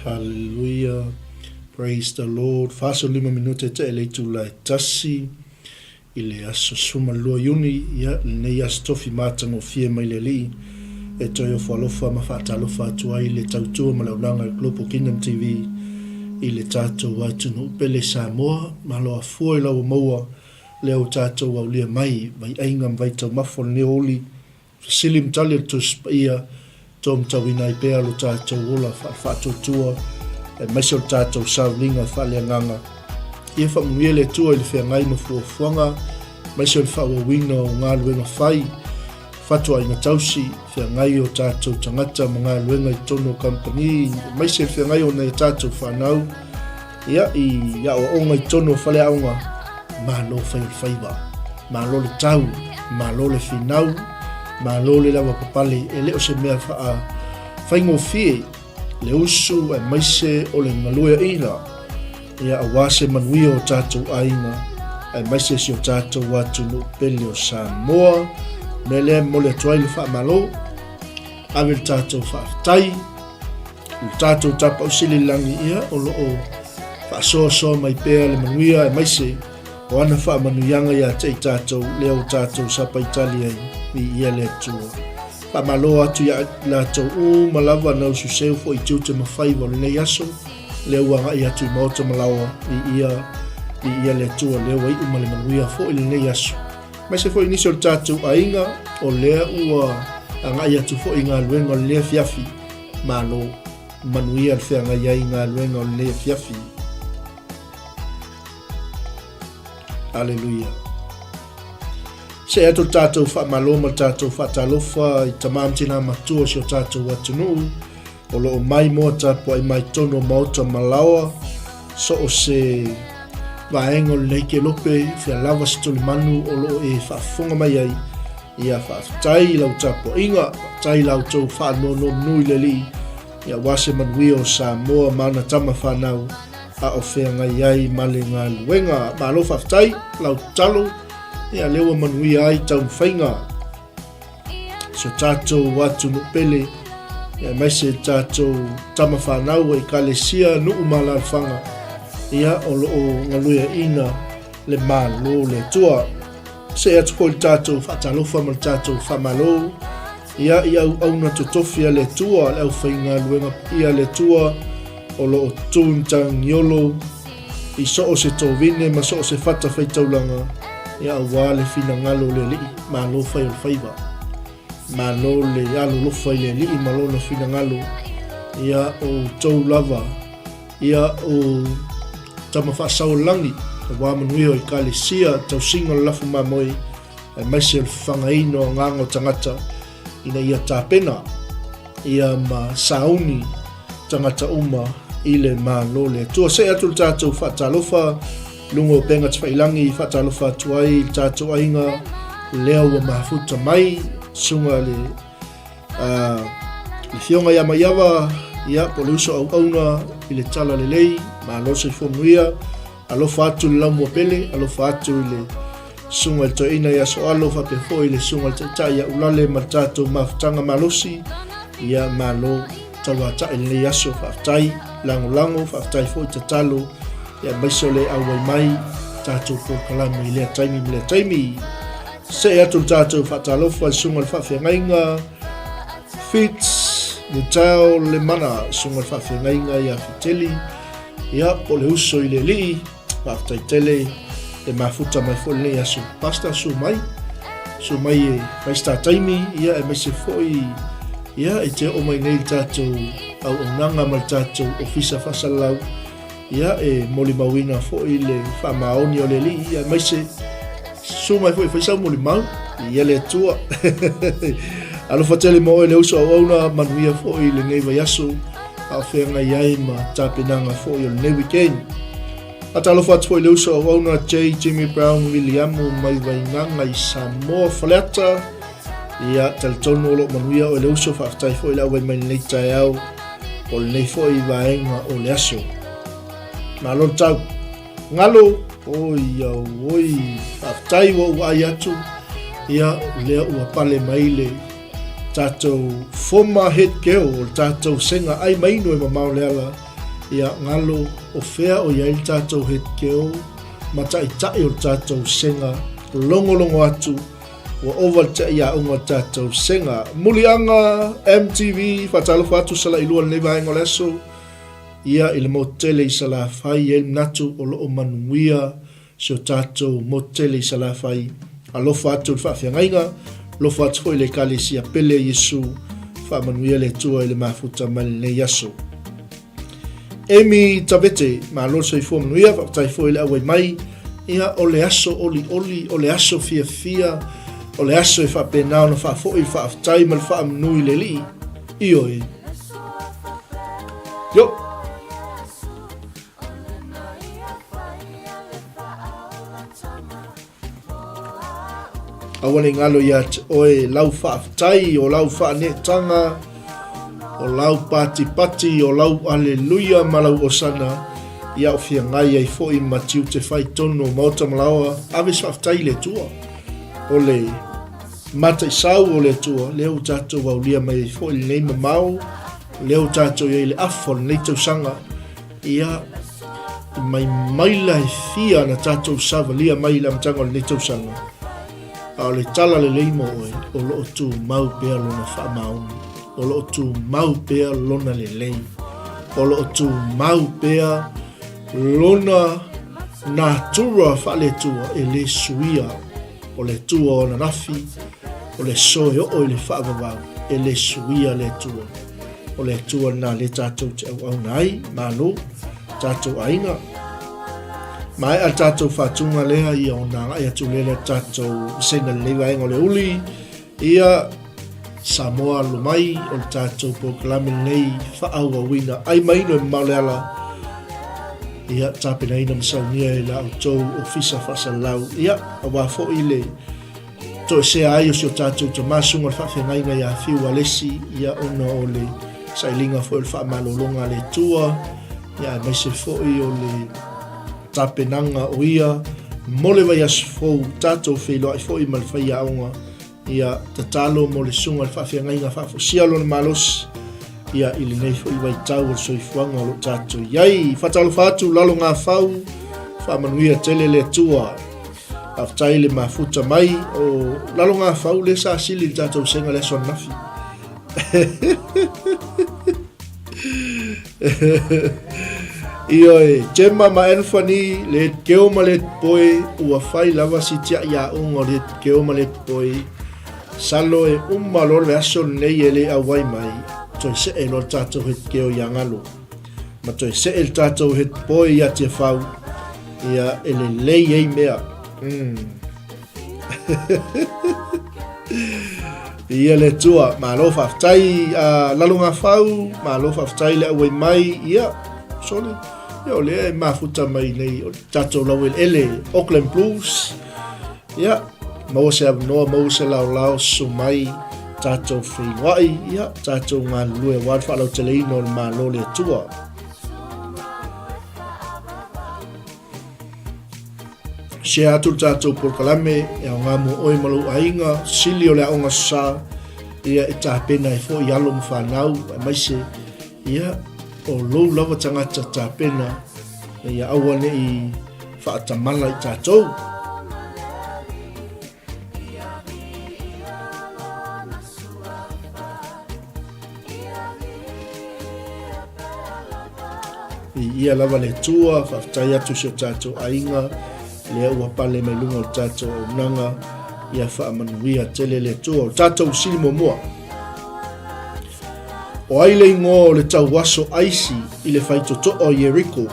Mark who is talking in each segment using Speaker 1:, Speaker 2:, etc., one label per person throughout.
Speaker 1: Hallelujah. Praise the Lord. 45 minute te le itula e tasi i le aso 12 Iuni, ia, lenei aso tofi matagofie mai le Alii e toe ofo alofa ma faatalofa atu ai le tautua ma le auaunaga a le Global Kingdom TV i le tatou atunuu pele Samoa. Malo afua i lau ua maua lea ua tatou aulia mai vaiaiga ma vaitaumafa o lenei aoauli Fesili ma tali a le Tusi Paia, Taumatauina ai pea lo tatou ola faale-faatuatua, aemaise o le tatou sauniga faaleagaga. Ia faamanuia le Atua i le feagai ma fuafuaga, aemaise o le faaauauina o galuega fai, fatuaiga tausi, feagai o tatou tagata ma galuega i totonu o kamupani, aemaise le feagai o nai a tatou fanau, Ia, i aoaoga i totonu o faleaoga, malo fai o le faiva, malo le tau, malo le finau, malo le lavapapale, e le o se mea faa faigofie le usu aemaise o le galueaiina, ia aua se manuia o tatou aiga, aemaise si o tatou atunuu pele o Samoa. Mea lea e momoli atu ai le faamalo, ave le tatou faafetai, O le tatou Tapausili i le lagi ia o lo o faasoasoa mai pea le manuia aemaise o ana faamanuiaga ia te i tatou lea ua tatou sapaitali ai, viia le Atua. Faamalo atu ia latou uma lava na ususeu foi i tiute ma faiva o lenei aso, lea ua agai atu i maota ma laoa, viia, viia le Atua, lea ua iu ma le manuia foi lenei aso. Aemaise foi nisi o le tatou aiga o lea ua agai atu foi i galuega o lenei afiafi, malo, manuia le feagai ai i galuega o lenei afiafi. Aleluia. See atu le tatou faamalo ma le tatou faatalofa i tama ma tina matua o si o tatou atunuu o lo o mai moa tapuai mai tonu o maota ma laoa so o se vaega o lenei kelope fea lava se tulimanu o lo o e faafofoga mai ai. Ia faafetai i lau tapuaiga, faafetai i la outou faanonomanu i le Alii Ia aua se manuia o Samoa ma ana tama fanau a o feagai ai ma le galuega. Malo faafetai lau tatalo, ia lea ua manuia ai taumafaiga si o tatou atunuu pele, ia aemaise le tatou tama fanau o Ekalesia, nuu ma alaalafaga, ia o lo o galueaiina le Malo o le Atua. See atu foi le tatou faatalofa ma le tatou faamalo ia i auauna totofi a le Atua, le aufaigaluega paia a le Atua o lo o tu i Matagiolo i so o se tovine ma so o se fatafaitaulaga, ia aua le finagalo o le Alii. Malo fai o le faiva. Malo le alolofa i le Alii ma lona finagalo. Ia o outou lava, ia o tama faasao o le lagi, aua manuia o Ekalesia, tausiga o le lafo mamoe, aemaise o le fafagaina o agaga o tagata ina ia tapena ia ma sauni tagata uma i le Malo o le Atua. See atu le tatou faatalofa luga o upega tafailangi, faatalofa atu ai i le tatou aiga lea ua mafuta mai, susuga le le Afioga ia Maiava, ia po o le uso auauna i le tala lelei, malo le soifua manuia. Alofa atu i le laumua pele, alofa atu i le susuga i le toeaina ia Soalo, faapea foi i le susuga i le taitai ia Ulale ma le tatou mafutaga malosi. Ia malo tauatai lenei aso, faafetai lagolago, faafetai foi tatalo, ia aemaise o le auai mai tatou polokalame i lea taimi ma lea taimi. See atu le tatou faatalofa i le susuga i le faafeagaiga Fitz Nutao Lemana, susuga i le faafeagaiga ia Fiteli, Ia, po o le uso i le Alii, faafetai tele le mafuta mai foi lenei aso. Pastor, susu mai, susu mai e fai se ta taimi, ia, aemaise foi, ia, e te oo mai nei i le tatou auaunaga ma le tatou ofisa faasalalau, ia, e molimauina foi le faamaoni o le Alii, ia, aemaise, susu mai foi e fai sau molimau, ia le Atua. Alofa tele mo oe le uso auauna, manuia foi lenei vaiaso. A o feagai ai ma tapenaga foi o lenei weekend. Faatalofa atu foi i le uso auauna J. Jimmy Brown Viliamu mai Vaigaga i Samoa Faleata. Ia, talitonu o lo o manuia oe le uso, faafetai foi le auai mai lenei taeao o lenei foi vaega o le aso. Malo le tau. Galo, oi au oi, faafetai ua ou vaai atu, ia, lea ua pale mai le tatou former head girl o le tatou sega ai mainu e mamao le ala, ia galo o fea o i ai le tatou head girl ma taitai o le tatou sega logologo atu ua ova le tiaiaoga o le tatou sega. Muliaga MTV, faatalofa atu Salailua lenei vaega o le aso, ia i le motu tele i Salafai, i ai le manatu o lo o manuia si o tatou motu tele i Salafai. Alofa atu i le faafeagaiga, alofa atu foi i le Ekalesia pele a Iesu, faamanuia le Atua i le mafuta mai lenei aso. Amy Tavete, malo le soifua manuia, faafetai foi i le auai mai. Ia, o le aso olioli, o le aso fiafia, o le aso e faapena ona faafoi le faafetai ma le faamanu i le Alii. Ioe. Yo! Aua ne i galo ia te oe lau faafetai, o lau faaneetaga, o lau patipati, o lau aleluia ma lau osana, ia o feagai ai foi ma tiute fai tonu o maota ma laoa, ave se faafetai i le Atua. O le mataisau o le Atua, lea ua tatou aulia mai ai foi lenei mamao, lea ua tatou i ai i le afa o lenei tausaga, Ia, i mai maila e fia na tatou savalia mai i le amataga o lenei tausaga. A o le tala lelei mo oe, o lo o tumau pea Lona faamaoni, o lo o tumau pea Lona lelei, o lo o tumau pea Lona natura faale-Atua e le suia. O le Atua o ananafi, o le aso e oo i le faavavau, e le suia le Atua. O le Atua lena lea tatou te auauna ai, malo, tatou aiga. Maea le tatou faatuga lea, ia ona agai atu lea le tatou vasega lenei vaega o le uli, ia Samoa alo mai o le tatou polokalame lenei faaauauina ai ma ino e mamao le ala ia tapenaina ma saunia e la outou ofisa faasalalau ia aua foi le toesea ai o si o tatou tama susuga le faafeagaiga ia Fiu Alesi ia ona o le sailiga foi o le faamalologa a le Atua ia aemaise foi o le tapenaga o ia mo le vaiaso fou tatou feiloai foi ma le faiaoga Ia tatalo mo le susuga i le faafeagaiga faafosia lona malosi ia i lenei foi vaitau o le soifuaga o lo o tatou i ai. Faatalofa atu lalo gafau, faamanuia tele le Atua. Faafetai le mafuta mai o lalo gafau lea sa sili i le tatou sega le aso ananafi. Ioe, Gemma ma Anthony, le keo ma le poe, ua fai lava si tiai aoga o le keo ma le poe. Salo e uma loa le aso lenei e le auai mai, toe see loa le tatou head keo ia Galo. Ma toe see le tatou head boy ia Tiafau, ia e lelei ai mea. Ia le Atua, malo faafetai a Lalogafau, malo faafetai le auai mai, ia, sole, ia o lea e mafuta mai nei o tatou laueleele Auckland Blues, ia, maua se avanoa, maua se laolao, susu mai, tatou feiloai, ia, tatou galulue aua le faalauteleina o le Malo o le Atua. Share atu le tatou polokalame e aoga mo oe ma lou aiga, sili o le aoga sa, ia e tapena ai foi alo ma fanau, aemaise, ia, o lou lava tagata tapena, ia aua ne i faatamala i tatou. Viia lava le Atua, faafetai atu si o tatou aiga, lea ua pale mai luga o le tatou auaunaga, ia faamanuia tele le Atua. O le tatou sili muamua, o ai le igoa o le tauaso aisi i le faitotoa o Ieriko?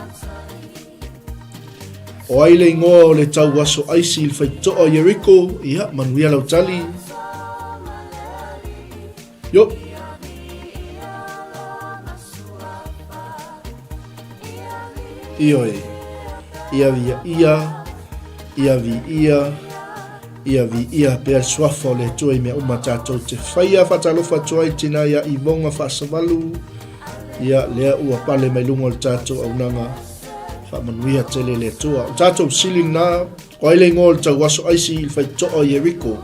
Speaker 1: O ai le igoa o le tauaso aisi i le faitotoa o Ieriko? Ia, manuia lau tali. Yo. Ioe. Ia via ia, ia vi ia, ia vi ia pea le suafa o le Atua i mea uma tatou te faia. Faatalofa atu ai tina ia Ivonga Faasavalu. Ia, lea ua pale mai luga o le tatou aunaga. Faamanuia tele le Atua. O tatou sili lena, o ai le igoa o le tauaso aisi i le faitotoa o Ieriko?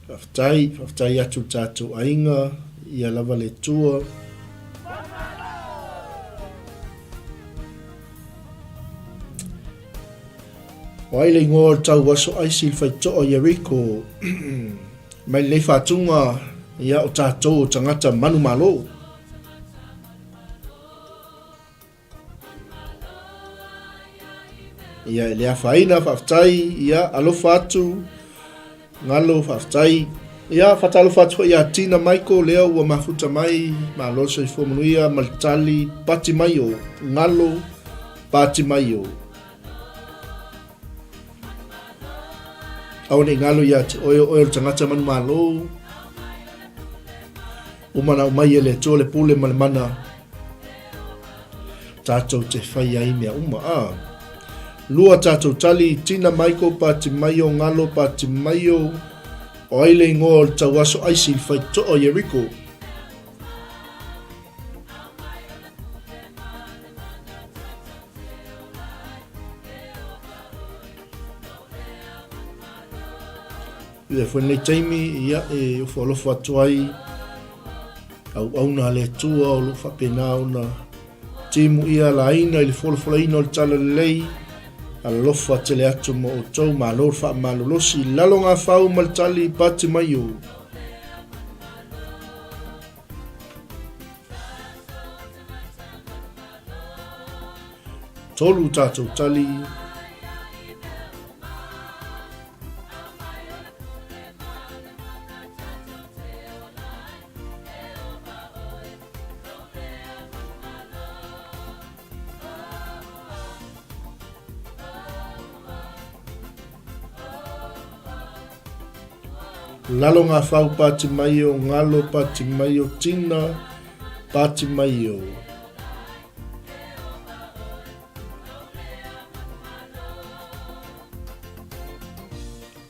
Speaker 1: Faafetai, faafetai atu i le tatou aiga, ia lava le Atua. O ai le igoa o le tauaso aisi i le faitotoa o Ieriko? Mai lenei faatuga, ia o tatou o tagata manumalo. Ia, e le afaina, faafetai, ia, alofa atu, galo, faafetai. Ia, faatalofa atu foi ia Tina Michael, lea ua mafuta mai, malo le soifua manuia, ma le tali, pati mai o, galo, pati mai o. Aua ne i galo ia te oe, o oe o le tagata manumalo. Ua manao mai e le Atua le pule ma le mana tatou te fai ai mea uma. A. Lua tatou tali, Tina Michael, Patimaio, Ngalo, Patimaio, o ai le ingoa o le tauaso aisi i le faitotoa o Ieriko? Ia foi lenei taimi, ia, e ofo alofa atu ai auauna a le Atua o lo o faapena ona timu ia laina i le folafolaina o le tala lelei, alofa tele atu mo outou, malo le faamalolosi, lalo gafau ma le tali pati mai o. Tolu tātou tali. Lalo ngā whau pāti mai o, ngalo pāti mai o, tina pāti mai o.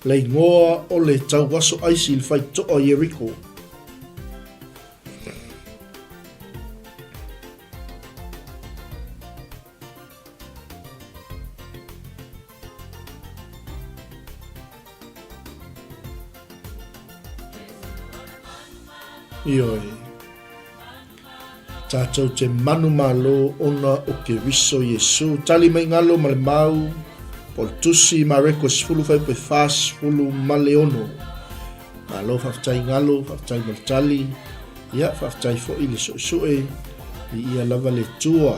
Speaker 1: Le ingoa o le tauaso aisi i le faitoa o Ieriko. Ioe. Tātou te manu mālō ona o Keriso Iesu. Tali mai ngalo ma le mau, po le tusi Mareko 10 fuaipue 46. Malo faafetai ngalo, faafetai mo le tali. Ia, faafetai foi le suesue, i ia lava le tua.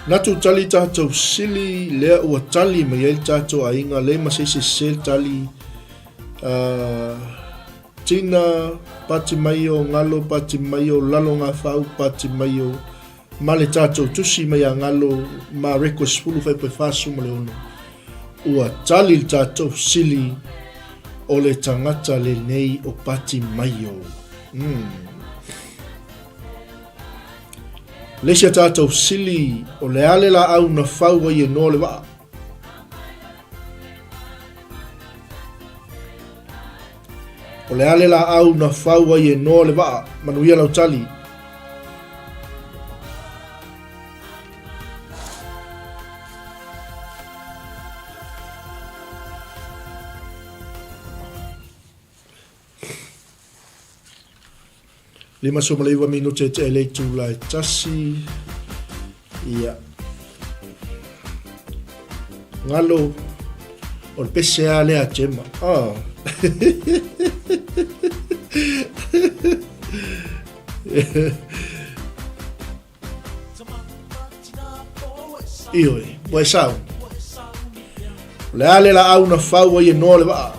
Speaker 1: Natu tali tātou sili, lea ua tali mai ai le tātou aiga, le ma se isi se tali, tina, pati mai o, ngalo, pati mai o, lalo ngā whau, pati mai o, ma le tātou tusi mai a ngalo, ma reko 10 fuaipue 46. Ua tali le tātou sili o le tangata lenei o pati mai o. Le isi a tātou sili, o le a le laau na fau ai e Noa le vaa? O le a le laau na fau ai e Noa le vaa? Manuia lau tali. 59 minute e te lei tū la e tasi. Ia. Ngalo, o le pese a lea Gemma. Ah. Ioe, ua e sau. O le a le laau na fau ai e Noa le vaa.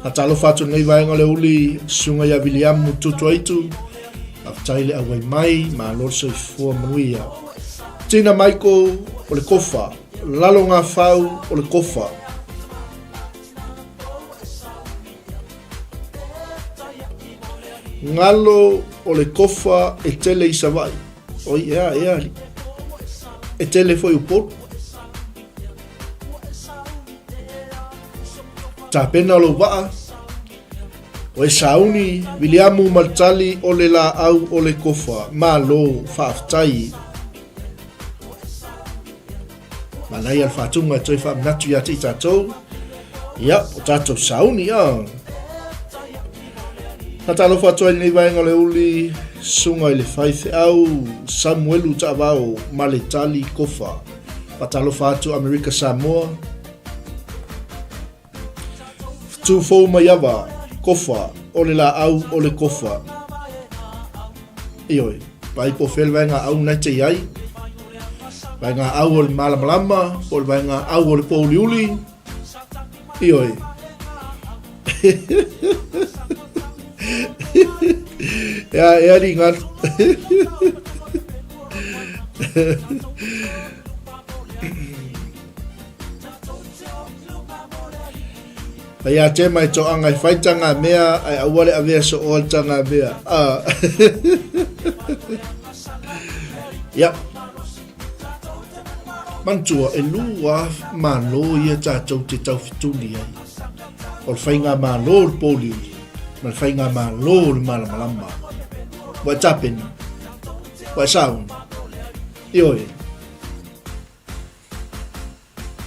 Speaker 1: A talofa atu nei vaega o le uli, susuga ia Viliamu Tutuaitu, faafetai le auai mai, malo le soifua manuia. Tina Michael o le kofa, lalo ngā whau o le kofa. Ngalo o le kofa e tele i Savaii. Oi, ea, ea, e tele foi Upolu. Tapena lou vaa, o e sauni, Viliamu Maletali o le laau o le kofa. Malo, faafetai. Manaia le whātunga e toi whaamanatu ia te i tātou. Ia, o tātou sauni, ia. Ka tālofa atu ai lenei vaenga o le uli, sunga i le whaiwheau, Samuelu Taavao, Maletali Kofa. Whatalofa atu Amerika Samoa. Tū fou mai ava, kofa, o le laau, o le kofa. Ioe, vai po whel vai ngā au nei te iai. Vai ngā au o le malamalama, po le vai ngā au o le pōuliuli. Ioe. Ea, ea ri ngā. Hei a te mai to anga i whaita ngā mea, ai aua le awea so oalta ngā mea. Ah. Yep. Manatua, e lua mālō ia tātou te tauwhituli ai. O le whai ngā mālō o le pōliuli. Ma le faigamalo o le malamalama. Ua e tapena? Ua e sauni? Ioe.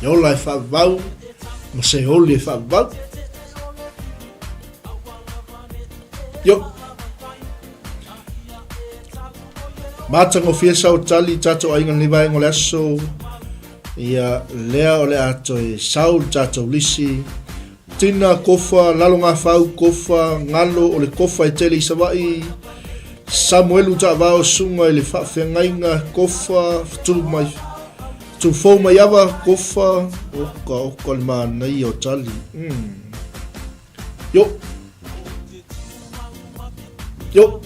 Speaker 1: E ola e faavavau ma se oli e faavavau. Yo. Matagofie sau tali tatou aiga lenei vaega o le aso. Ia lea o le a toe sau le tatou lisi. Tina kofa, lalo gafau kofa, galo o le kofa e tele i Savaii. Samuelu Taavao suga i le faafeagaiga kofa, fetu mai Tu fou mai ava, kofa, oka, oka le manaia o tali. Mm. Yo. Yo.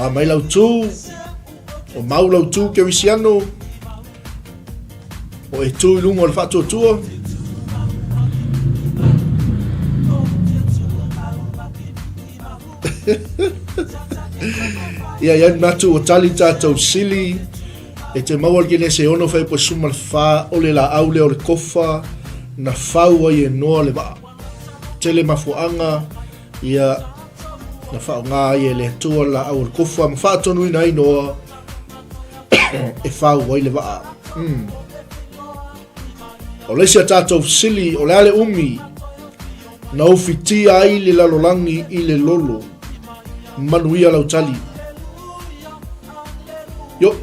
Speaker 1: A mai lau tū, o mau lau tū Kerisiano, O e tū i lunga o le whaatuatua. Ia ia natu o tali tātou sili e te maua le kene se ono whai po suma le whā o le la au le o le kofa na whau ai e noa le waa. Tele mafuaanga ia na whaonga ai e le atua la au o le kofa ma whaatonuina ai noa e whau ai le waa. Mm. O le isi a tātou sili o le ale umi Na ufitia ai le lalolagi i le lolo. Manuia lau tali. Yo.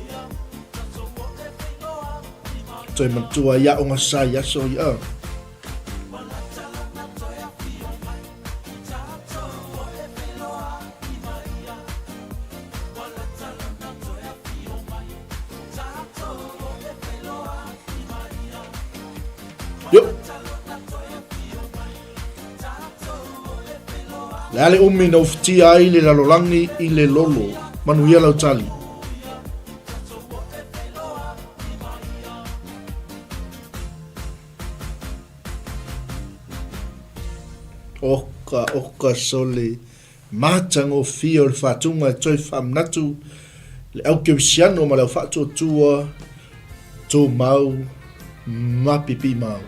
Speaker 1: Toe matua i aonga sa i aso i a. Yo. Le a le umi na ufitia ai le lalolagi i le lolo. Manuia lau tali. Oka, oka sole. Matagofie o le faatuga e toe faamanatu le au kerisiano ma le au faatuatua tumau ma pipimau.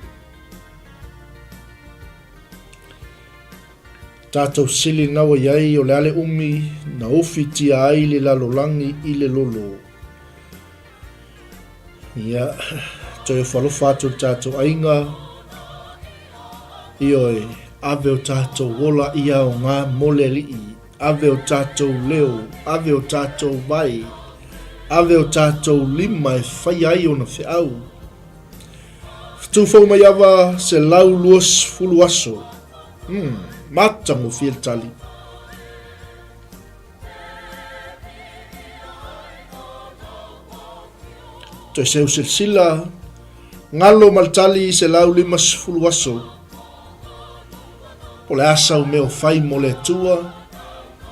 Speaker 1: Tatou sili naua i ai o le ale umi na ufitia ai le lalolagi i le lolo. Ia, toe ofo alofa atu le tatou aiga. Ioe, ave o tatou ola ia o ngā mo le alii, ave o tatou leo, ave o tatou vai, ave o tatou lima e faia ai ona feau. Whetū mai ava 120 aso. Hmm, matagofie le tali. Toe seu silasila, galo ma le tali 150 aso. Po o le a sau mea o fai mo le Atua,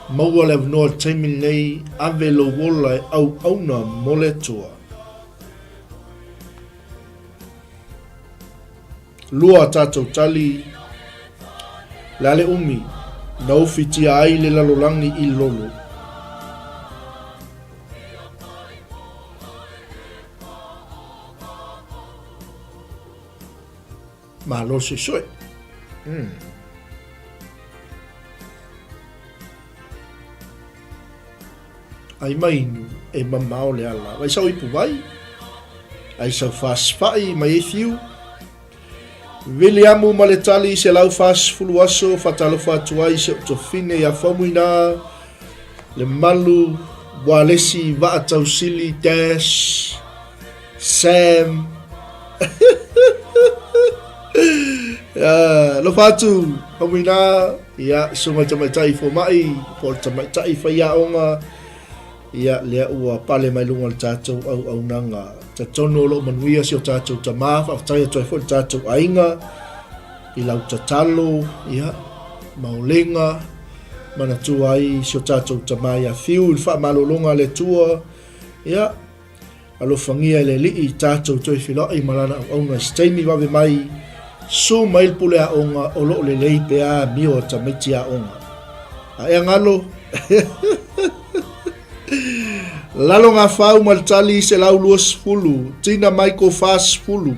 Speaker 1: maua le avanoa i le taimi lenei, ave lou ola e auauna mo le Atua. Lua a tatou tali, le a le umi na ufitia ai le lalolagi i lolo. Malo suesue. Mm. Ai mai inu e mamao le ala. Vai sau ipu vai. Ai sau fasifai mai e fiu. Viliamu ma le tali 140 aso fatalofa atu ai se o tofine ia Faumuina le malu Walesi Vaatausili dash Sam Alofa atu Faumuina ia susuga i tamaitai fomai po o le tamaitai faiaoga ia lea ua pale mai luga o le tatou auaunaga. Talitonu o lo o manuia si o tatou tama, faafetai atu ai foi le tatou aiga i lau tatalo, ia, maulega, manatua ai si o tatou tama ia Fiu i le faamalologa a le Atua, ia, Alofagia e le Alii tatou toe feiloai ma Lana auauna i se taimi vave mai, su mai le pule aoga o lo o lelei pe a amio a tamaiti aoga. A ea galo? Lalo ngā whau ma le tali 120, tina mai ko 40.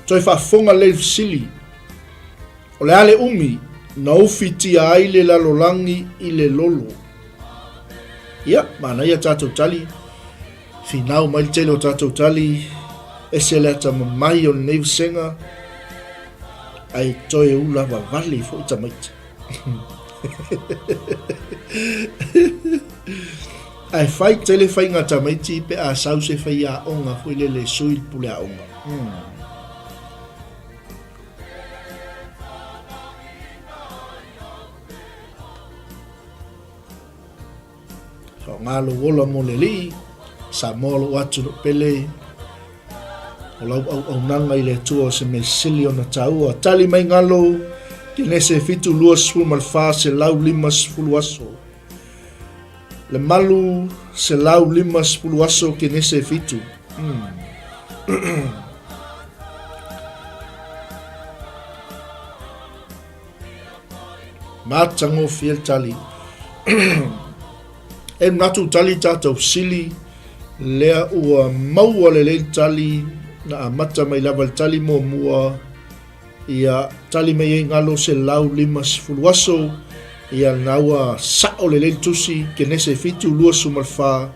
Speaker 1: Toe faafofoga lelei i le fesili, O le a le umi na ufitia ai le lalolagi i le lolo? Ia, manaia tatou tali, finau mai le tele o tatou tali, ese le atamamai o lenei vasega, ae toe ula vavale foi tamaiti. Ae fai tele faiga a tamaiti pe a sau se faiaoga foi lele e sui le puleaoga. Faaaoga lou ola mo le Alii, Samoa lou atunuu pele, o lau auaunaga i le Atua o se mea sili ona taua. Tali mai galo, Kenese 7, 24, 150 aso. Le malu 150 aso Kenese 7. Matagofie le tali. E manatu tali tatou sili lea ua maua lelei le tali na amata mai lava le tali muamua ia tali mai ai galo 150 aso ia na ua sao lelei le tusi Kenese 7 24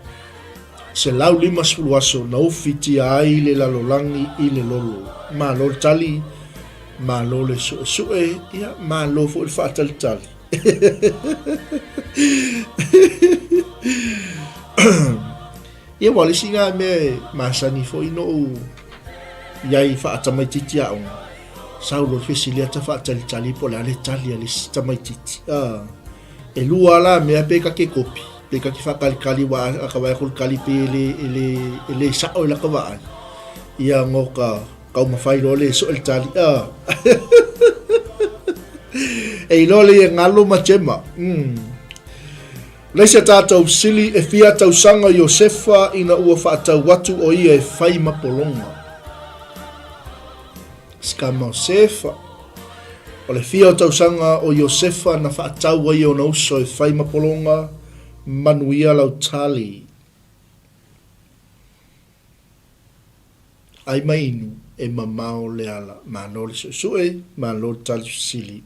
Speaker 1: 150 aso na ufitia ai le lalolagi i le lolo. Malo le tali, malo le suesue, ia malo foi le faatalitali. Ia ua le isi lena mea e masani foi noʻu i ai faatamaitiiti aoga, sau loa le fesili ata faatalitali po o le a le tali a le isi tamaitiiti. Ah. E lua la mea pe ta te kopi, pe ta te faatalitali aua a ta vaai atu i le tali pei e le, e le, e le sao i lata vaai, ia ona o ka taumafai loa lea e sue le tali, a. E iloa lea e galo ma Gemma. Mm. Le isi a tatou sili e fia tausaga Iosefa ina ua faatau atu o ia e fai ma pologa. Sikama o Sefa. O le fia o tausaga o Iosefa na faatau ai e ona uso e fai ma pologa, manuia lau tali. Ai mai inu, e mamao le ala. Malo le suesue, malo le tali fesili.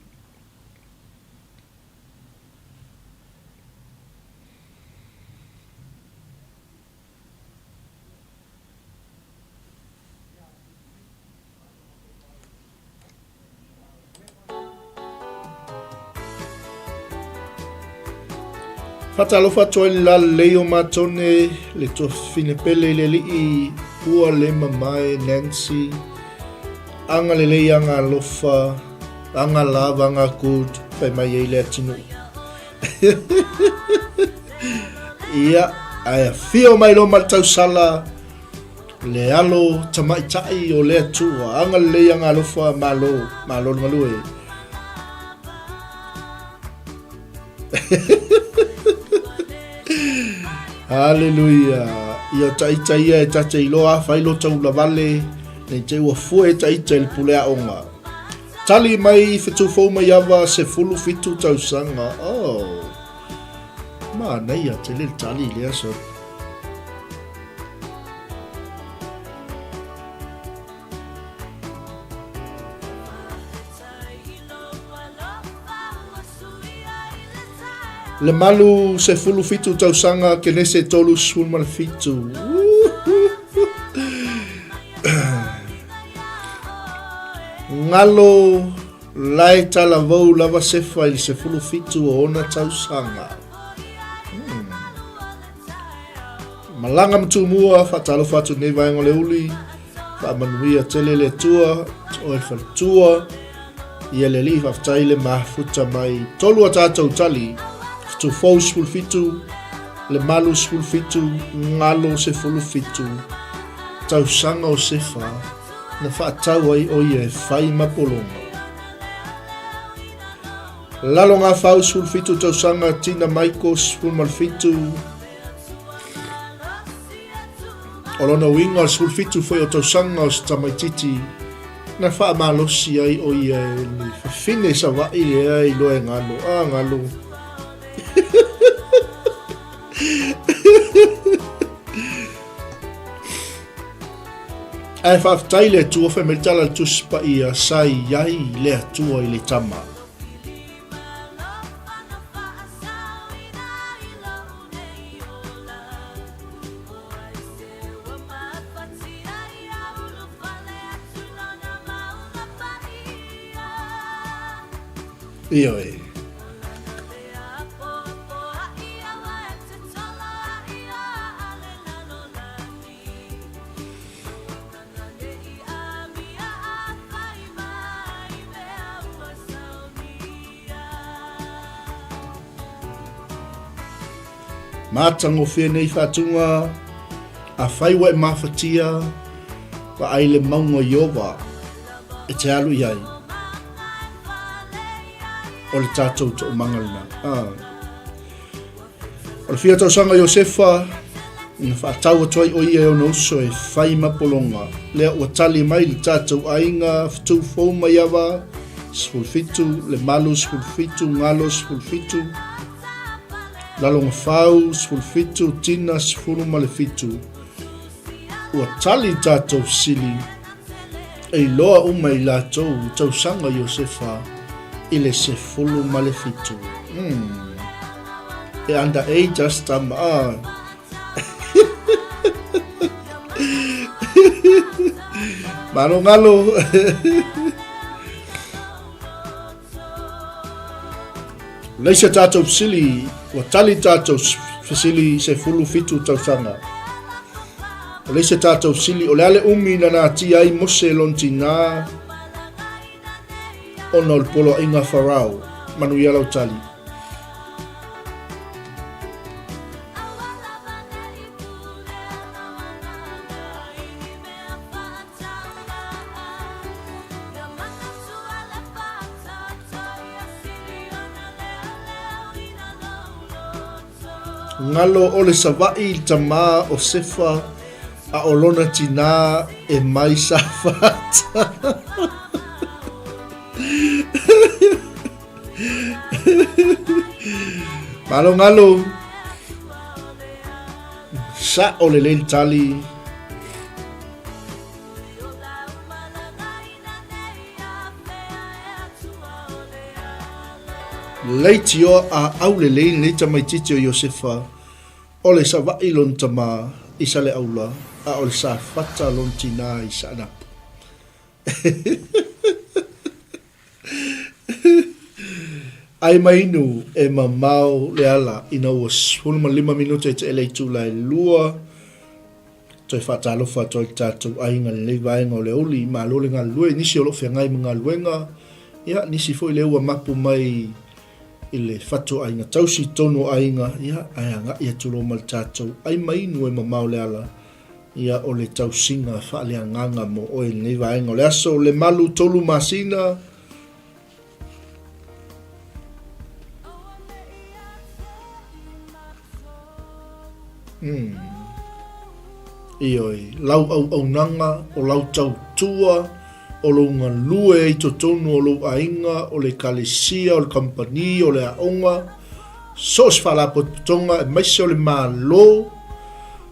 Speaker 1: Faatalofa atu ai le lalelei o Matone, le tuafafine pele i le alii Pua le mamae Nancy, aga lelei aga alofa, aga love aga good, fai mai ai le atunuu. Ia, ae afio mai loa ma le tausala, le alo tamaitai o le Atua. Agalelei, agalofa, malo, malo le galue. Haleluia. Ia o taita ia e tate iloa, fai lo taulavale, nei te ua fue taita i le pule aoga. Tali mai Fetufou Maiava 17 tausaga. Oh. Manaia tele le tali i lea aso. Le malu 17 tausaga Kenese 37. Ngalo lae talavou lava sefa i le 17 o ona tausaga. Malaga ma Tumua, faatalofa atu nei vaega o le uli, faamanuia tele le Atua, oe le faletua, ia le Alii faafetai le mafuta mai. Tolu a tatou tali, Tufou 17, le Malu 17, Ngalo 17, tausaga o Sefa, na faatau ai o ia e fai ma pologa. Lalo Gafau 17 tausaga, Tina Maiko 17, O lona uiga o le 17 foi o tausaga o se tamaititi na faamalosi ai o ia e le fafine Savaii lea iloa e galo. A galo. Ae faafetai le Atua fai mai le tala a le Tusi Paia sa i ai le Atua i le Tama. Ioe. Matagofie nei faatuga, afai ua e mafatia, vaai le mauga o Ieova e te alu i ai. O le tatou toomaga lena. Ah. O le fia tausaga o Iosefa, na faatau atu ai o ia e ona uso e fai ma pologa. Lea ua tali mai le tatou aiga, fetu fou mai ava, 17, Lemalu 17, Galo 17, Lalogafau 17, Tina 17. Ua tali tatou fesili e iloa uma i latou tausaga Iosefa i le 17. Mm. E under age as tama. Ah. Malo ngalo. Leisa tātou fesili, ua tali tātou fesili 17 tausaga. O leisa tātou fesili, o le ale umi na natia ai Mose lona tinā ona o le poloaiga a Farao. Manuia lau tali. Ngalo o le Savaʻi i le tamā o Sefa a o lona tinā e mai Safata. Malo ngalo. Sa'o lelei le tali. Leitioa a aulelei lenei tamaitiiti o Iosefa, o le Savaʻi lona tamā i Saleaula, a o le Safata lona tinā i Saanapu. Ai mai inu e mamao le ala ina ua 15 minute e te ele itula e lua. Toe faatalofa atu ai le tatou aiga i lenei vaega o le aoauli, malo le galulue i nisi o lo o feagai ma galuega, ia, nisi foi lea ua mapu mai i le fatu o aiga tausi i totonu o aiga, ia, ae agai atu loa ma le tatou ai mainu e mamao le ala, ia, o le tausiga faaleagaga mo oe i lenei vaega o le aso. Lemalu 3 masina. Umm. Ioe, lau auaunaga, o lau tautua, o lou galue ai totonu o lou aiga, o le ekalesia, o le kamupani, o le aoga, so o se faalapotopotoga, aemaise o le Malo,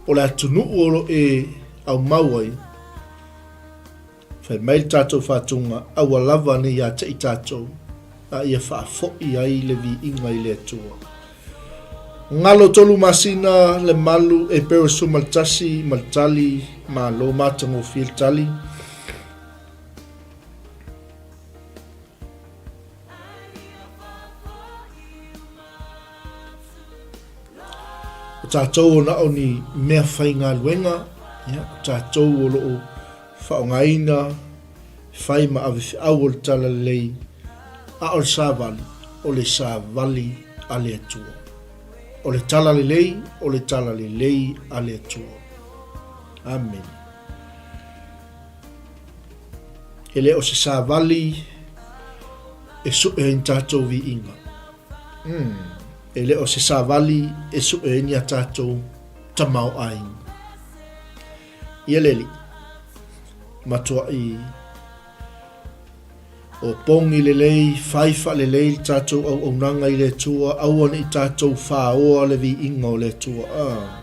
Speaker 1: o le atunuu o lo e aumau ai. Fai mai le tatou faatuga, aua lava ne i ateʻi tatou, a ia faafoʻi ai le viiga i le Atua. Galo tolu masina le malu e Peresu ma le tasi ma le tali, malo matagofie le tali. O tatou o na o ni mea faigaluega, ia, o tatou o loo faaaogaina, fai ma ave feau o le Talalelei, a o le savali, o le savali a le Atua. O le Talalelei, o le Talalelei a le Atua. Amene. E le o se savali e suʻe ai ni tatou viiga. Mm. E le o se savali e suʻe ai ni a tatou tamaoaiga. Ia le Alii, matuaʻi o pogi lelei, fai faalelei le tatou auaunaga i le Atua, aua ne i tatou faoa le viiga o le Atua. Ah.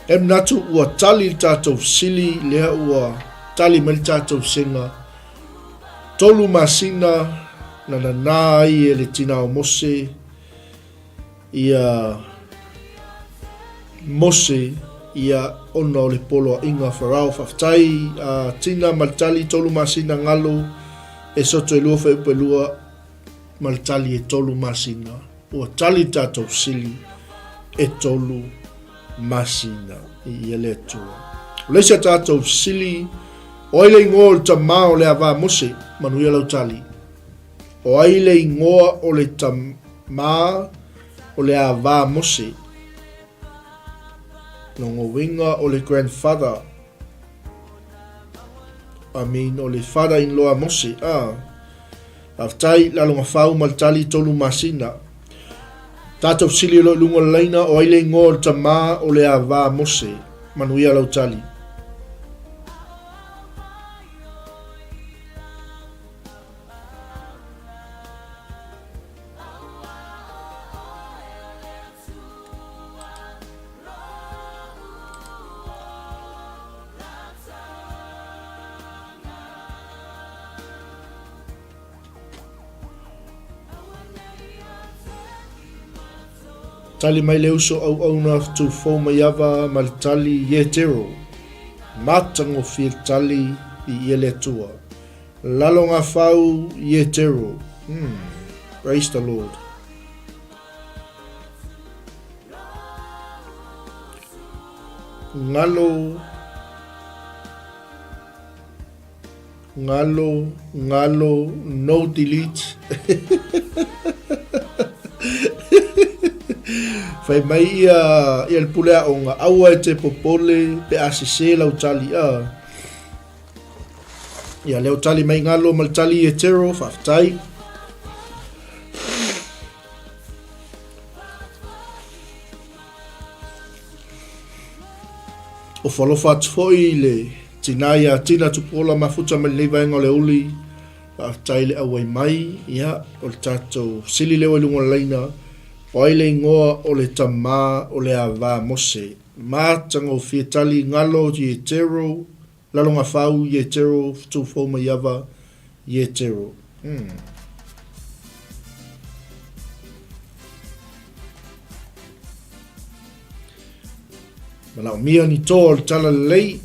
Speaker 1: E manatu ua tali le tatou fesili lea ua tali mai le tatou sega. 3 masina na nanā ai e le tina o Mose ia Mose ia ona o le poloaiga a Farao. Faafetai a Tina ma le tali, 3 masina galo e soto e 2 fuaiupu e 2 ma le tali e 3 masina. Ua tali le tatou fesili e 3 masina i ia le Atua. O le isi a tatou fesili, o ai le ingoa o le tamā o le ava a Mose? Manuia lau tali. O ai le ingoa o le tamā o le ava a Mose? Lona uiga o le grandfather, I mean o le father-in-law a Mose, ah. Faafetai, Lalogafau ma le tali 3 masina. Tatou fesili o lo o i luga o le laina, o ai le ingoa o le tamā o le ava a Mose? Manuia lau tali. Tali mai le uso auauna Tufou Maiava ma le tali Ietero. Matagofie le tali i ia le Atua. Lalogafau Ietero. Hmm. Praise the Lord. Ngalo Ngalo, ngalo, no delete. Fai mai ia, ia le pule aoga, aua e te popole pe a sese lau tali. Ah. Ia leo tali mai ngalo ma le tali e tero, faafetai. Ofo alofa atu foi i le tinā iā Tina Tupuola Mafuta mai lenei vaega o le uli. Faafetai le auai mai. Ia, o le tatou sili leo i luga o le laina. O ai le ingoa o le tamā o le ava Mose? Matagofie tali ngalo Ietero Lalogafau Ietero Tufou Maiava Ietero. Hmm. Manaomia ni toa o le tala lelei.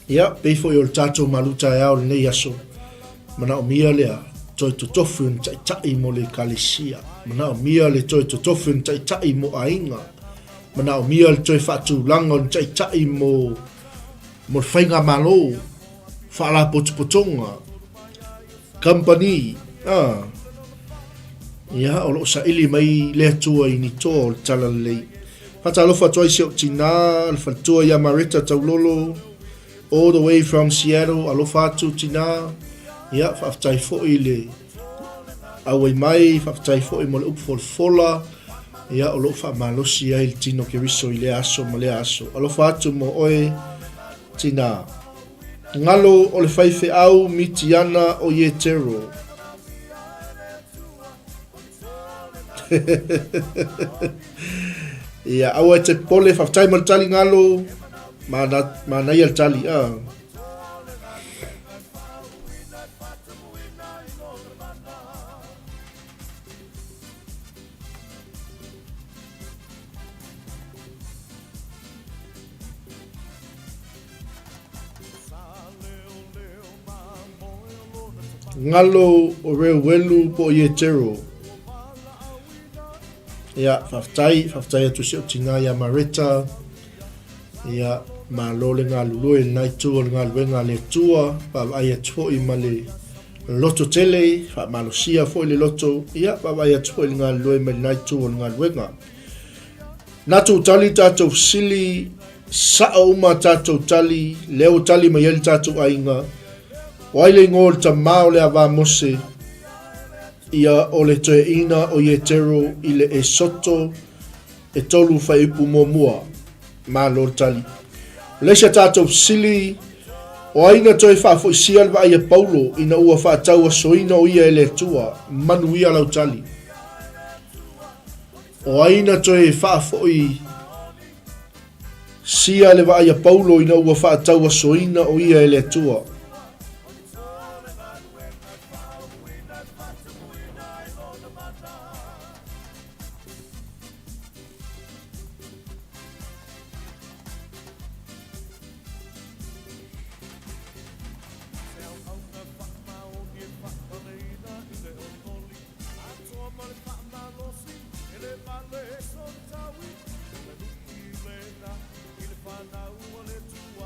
Speaker 1: Ia, pei foi o le tatou malu taeao lenei aso, manaomia lea toe totofi o ni taitai mo le ekalesia, manaomia le toe totofi o ni taitai mo aiga, manaomia le toe faatulaga o ni taitai mo, mo le faigamalo, faalapotopotoga, Company, ah. Ia, o loo saili mai le Atua i ni toa o le Talalelei. Faatalofa atu ai si ou tinā, le faletua ia Mareta Taulolo, all the way from Seattle, alofa atu tinā. Ia, faafetai foi le auai mai, faafetai foi mo le upu folafola. Ia, o loo faamalosi ai le tino Keriso i lea aso ma lea aso. Alofa atu mo oe, tinā. Ngalo o le faifeau Mitiana o Ietero. Ia, aua e te pole, faafetai mo le tali ngalo. Mana, manaia le tali. Ah. Ngalo o Reuelu po o Ietero. Ia, faafetai, faafetai atu si ou tinā ia Mareta. Ia, malo le galulue i lena itu o le galuega a le Atua, vaavaai atu foi ma le loto tele, faamalosia foi le loto, ia, vaavaai atu foi i le galulue mai lena itu o le galuega. Na tou tali tatou fesili, sao uma tatou tali, lea ua tali mai ai le tatou aiga, o ai le ingoa o le tamā o le ava Mose, ia o le toeaina o Ietero i le Esoto e tolu faiupu muamua. Malo le tali. O le isi a tatou fesili, o ai na toe faafoisia le vaai a Paulo ina ua faatauasoina o ia e le Atua? Manuia lau tali. O ai na toe faafoi sia le vaai a Paulo ina ua faatauasoina o ia e le Atua?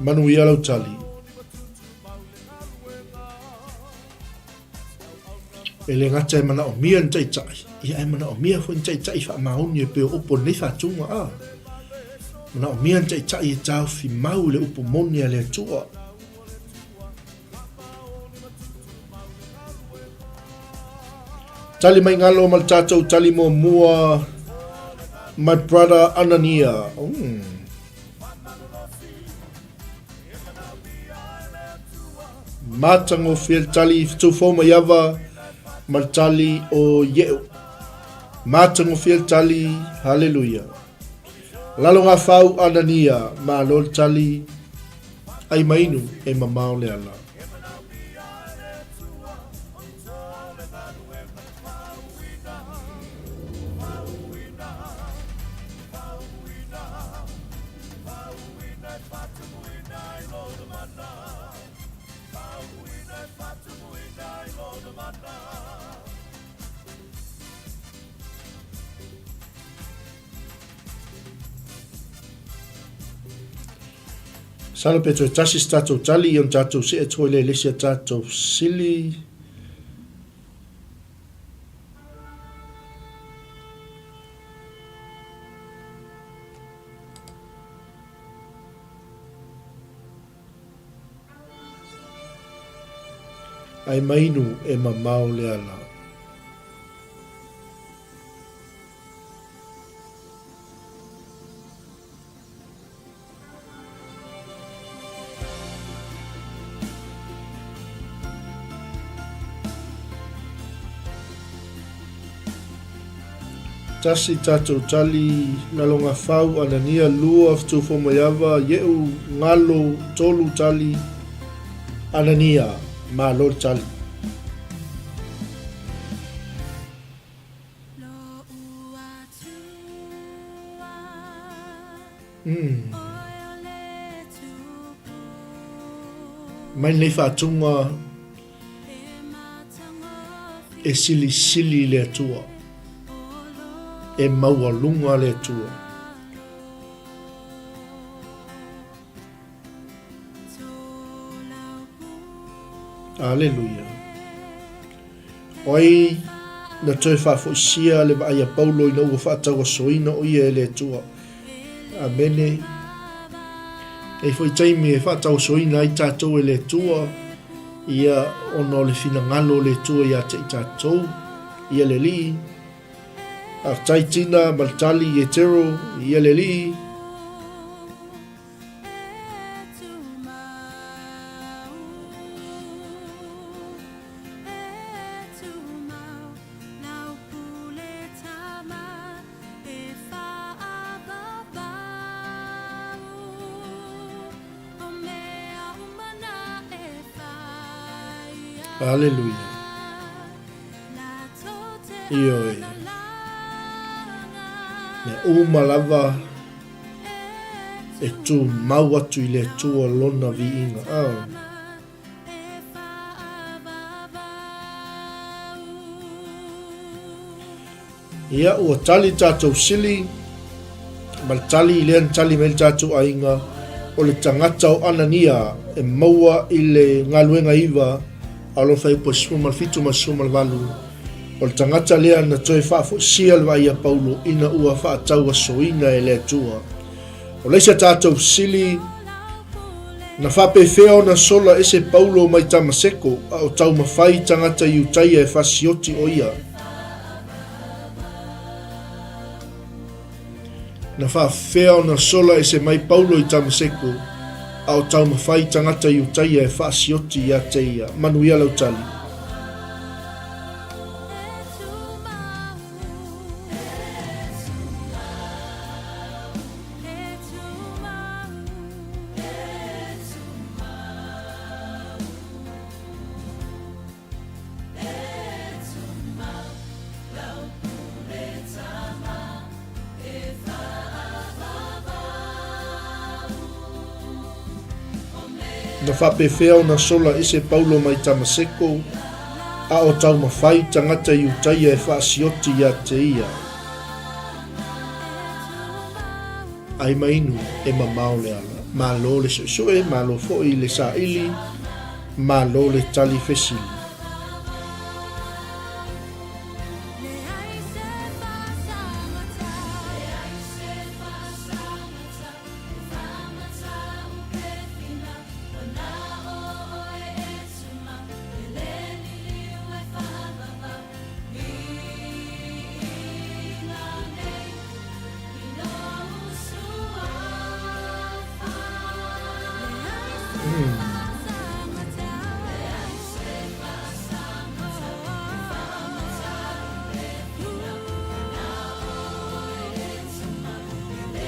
Speaker 1: Manuia lau tali. E le gata e manaomia ni taitai, ia ae manaomia foi ni taitai faamaoni e pei o upu o lenei faatuga a. Manaomia ni taitai e taofi mau i le upu moni a le Atua. Tali mai galo ma le tatou tali muamua my brother Anania. Mm. Matagofie le tali fetuufou mai ava ma le tali o Ieu. Matagofie le tali, haleluia. Lalo ngā whau Anania, malo le tali, ai mainu e mamao le ala. Sala pe toe tasi se tatou tali i ona tatou see atu ai lea i le isi a tatou fesili. Ai mainu e mamao le ala. Tasi tatou tali Lalogafau Anania lua Fetuufomaiava Ieu Galo tolu tali Anania Malo le tali. Umm. Mai lenei faatuga e silisili i le Atua, e maualuga le Atua. Aleluia. O ai na toe faafoisia le vaai a Paulo ina ua faatauasoina o ia e le Atua? Amene. E foi taimi e faatauasoina ai tatou e le Atua, ia ona o le finagalo o le Atua ia te i tatou, ia le Alii. Faafetai Tina ma le tali Ietero, ia le Alii. Aleluia. Ioe. Mea uma lava e tumau atu i le Atua lona viiga. Oh. Ia, ua tali tatou sili, ma le tali lea na tali mai le tatou aiga, o le tagata o Anania e maua i le galuega iva a lona fuaiupu e 17 ma le 18, o le tagata lea na toe faafoisia le vaai a Paulo ina ua faatauasoina e le Atua. O le isi a tatou fesili, Na faapefea ona sola ese Paulo mai Tamaseko a o taumafai tagata Iutaia e fasioti o ia? Na faafefea ona sola ese mai Paulo i Tamaseko a o taumafai tagata Iutaia e faasioti ia te ia? Manuia lau tali. Na faapefea ona sola ese Paulo mai Tamaseko, a o taumafai tagata Iutaia e faasioti ia te ia. Ai ma inu, e mamao le ala. Malo le suesue, malo foi le saili, malo le tali fesili.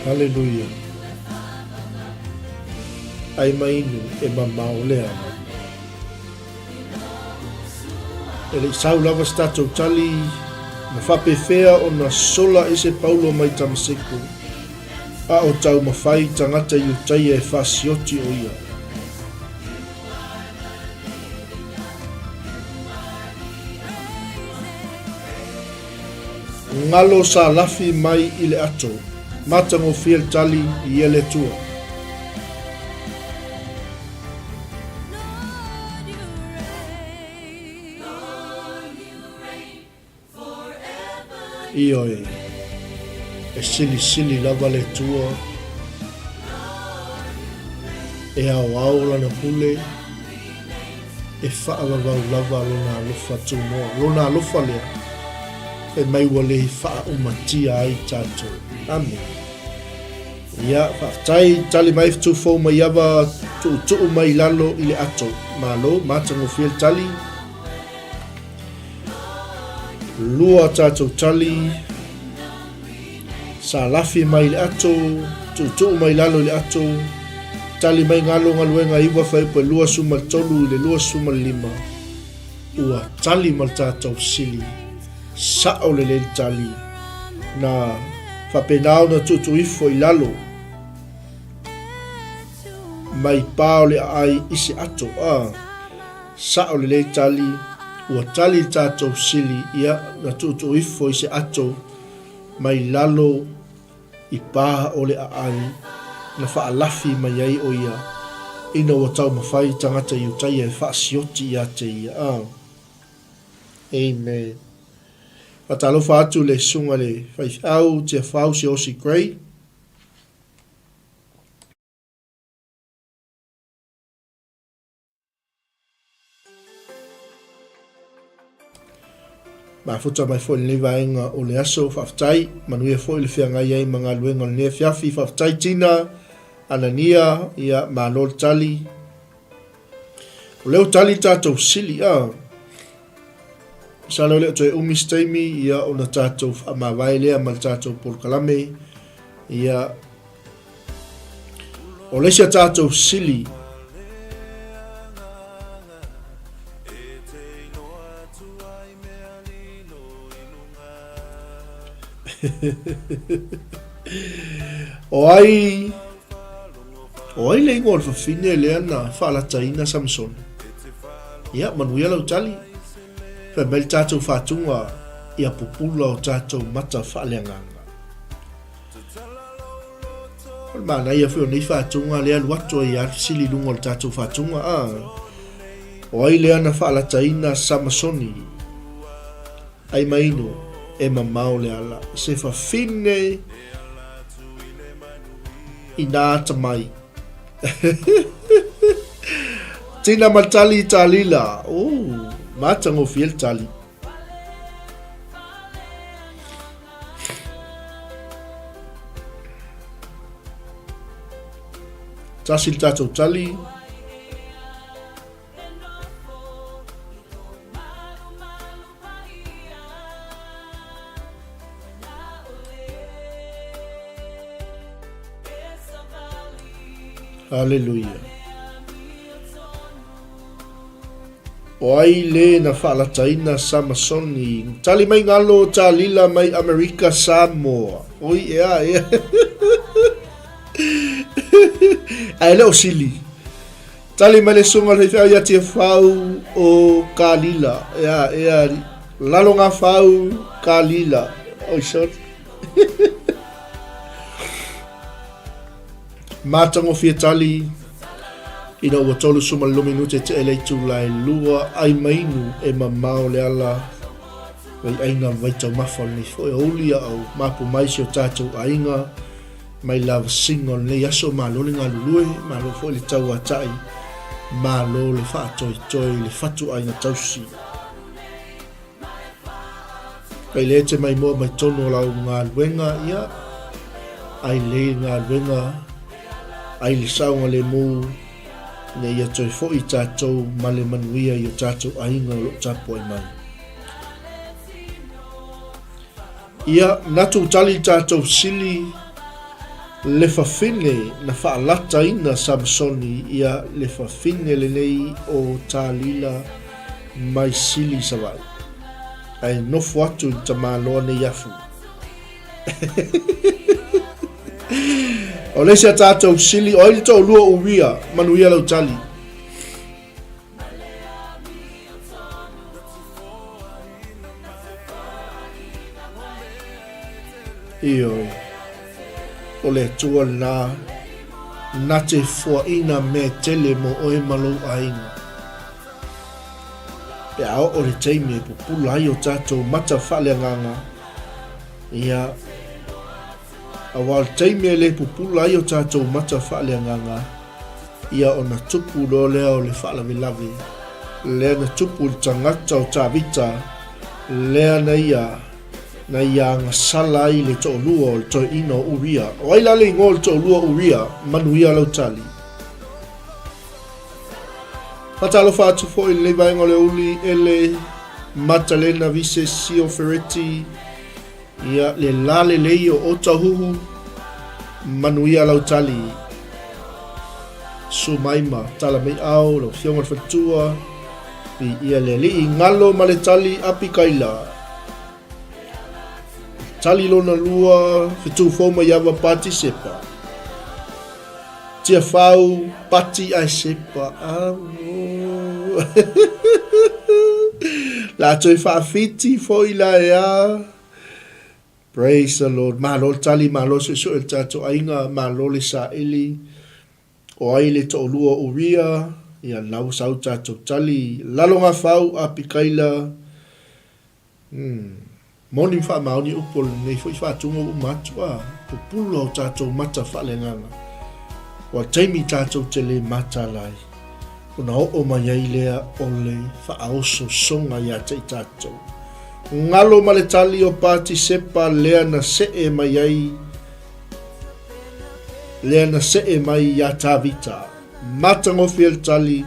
Speaker 1: Haleluia. Ai ma inu e mamao le ala. E le i sau lava se tatou tali, na faapefea ona sola ese Paulo mai Tamaseko, a o taumafai tagata Iutaia e faasioti o ia. Galo sa lafi mai i le ato, matagofie le tali i ia le Atua. Ioe, e silisili lava le Atua, e aoao lana pule, e faavavau lava lona alofa tunoa, lona alofa lea, fai mai ua le faaumatia ai tatou. Amene. Ia, faafetai, tali mai Futufou Maiava, tuutuu mai i lalo i le ato. Malo, matagofie le tali. Lua tatou tali. Sa lafi mai i le ato, tuutuu mai i lalo i le ato. Tali mai galo galuega 9 fuaiupu e 23 i le 25. Ua tali ma le tatou fesili. Sao lelei le tali. Na faapena ona tuutuu ifo i lalo mai pa o le aai i se ato. A, sao lelei tali, ua tali le tatou fesili, ia, na tuutuu ifo i se ato mai lalo i pa o le aai na faalafi mai ai o ia ina ua taumafai tagata Iutaia e faasioti ia te ia. A. Amen. Faatalofa atu le Susuga i le Faifeau Tiafau Siaosi Gray. Mafuta mai foi lenei vaega o le aso. Faafetai, manuia foi le feagai ai ma galuega o lenei afiafi. Faafetai Tina, Anania, ia malo le tali. O lea ua tali le tatou sili, a. Masalo e le o toe umi se taimi, ia ona tatou faamavae lea ma le tatou polokalame. Ia, o le isi a tatou sili, O ai O ai le ingoa o le fafine lea na faalataina Samsona? Ia, manuia lau tali. Fai mai le tatou faatuga ia pupula o tatou mata faaleagaga. O le manaia foi o nei faatuga lea alu atu ai lava le fesili i luga o le tatou faatuga. Ah, o ai lea na faalataina Samasoni? Ai mainu, e mamao le ala. Se fafine Inā atamai. Tina ma tali i tālila. Ooh, matagofie le tali. Tasi le tatou tali. Haleluia. O ai le na faalataina Samasoni? Tali mai galo Talila mai Amerika Samoa. Oi ea ea. Ae le o sili. Tali mai le susuga o le faifeau ia Tiafau o Kalila. Ea, ea, lalo ngā whau Kalila. Oi, sorry. Matagofie tali ina ua 32 minute te ele itula e lua ai mainu e mamao le ala vai aiga ma vaitaumafa o lenei foi aoauli a o mapu mai si o tatou aiga mai lavasiga o lenei aso. Malo le galulue, malo foi le tauatai, malo le faatoetoe i le fatu aiga tausi. Kai le te mai moa mai tonu o lau galuega, ia, ai lei galuega, ai le saoga le mou, ina ia toe foi tatou ma le manuia i o tatou aiga o lo o tapuai mai. Ia, manatu ua tali le tatou fesili, le fafine na faalataina Samasoni, ia, le fafine lenei o Talila mai Sili i Savaii, ae nofo atu i le tamaloa nei afu. O le isi a tatou fesili, o ai le toalua o Uria? Manuia lau tali. Ioe. O le Atua lena na te foaina mea tele mo oe ma lou aiga. Pe a oo le taimi e pupula ai o tatou mata faaleagaga, ia, Aua o le taimi e le pupula ai o tatou mata faaleagaga, ia ona tupu loa lea o le faalavelave, lea na tupu i le tagata o Tavita, lea na ia, na ia agasala ai le toalua o le toeaina o Uria. O ai la le igoa o le toalua o Uria? Manuia lau tali. Faatalofa atu foi i lenei vaega o le aoauli, Ele Matalena Visesio Fereti, Ia le la lelei o Otahuhu, manuia lau tali. Susu mai ma tala mai ao lau Afioga le Faletua, viia le Alii, galo ma le tali Apikaila. Tali lona lua, fetu fou mai ava Patisepa. Tiafau, Pati ae Sepa. Amo. La toe faafiti foi la e a. Praise the Lord. Malo le tali, malo suesue le tatou aiga, malo le saili. O ai le toalua o Uria, ia lau sau tatou tali. Lalo Gafau, Apikaila, Umm. Moni ma faamaoni upu o lenei foi faatuga ua uma atu a pupula o tatou mata faaleagaga. Ua taimi tatou te le mataala ai, ona oo mai ai lea o le faaososoga ia te i tatou. Galo ma le tali o Patisepa lea na see mai ai, lea na see mai iā Tavita. Matagofie le tali,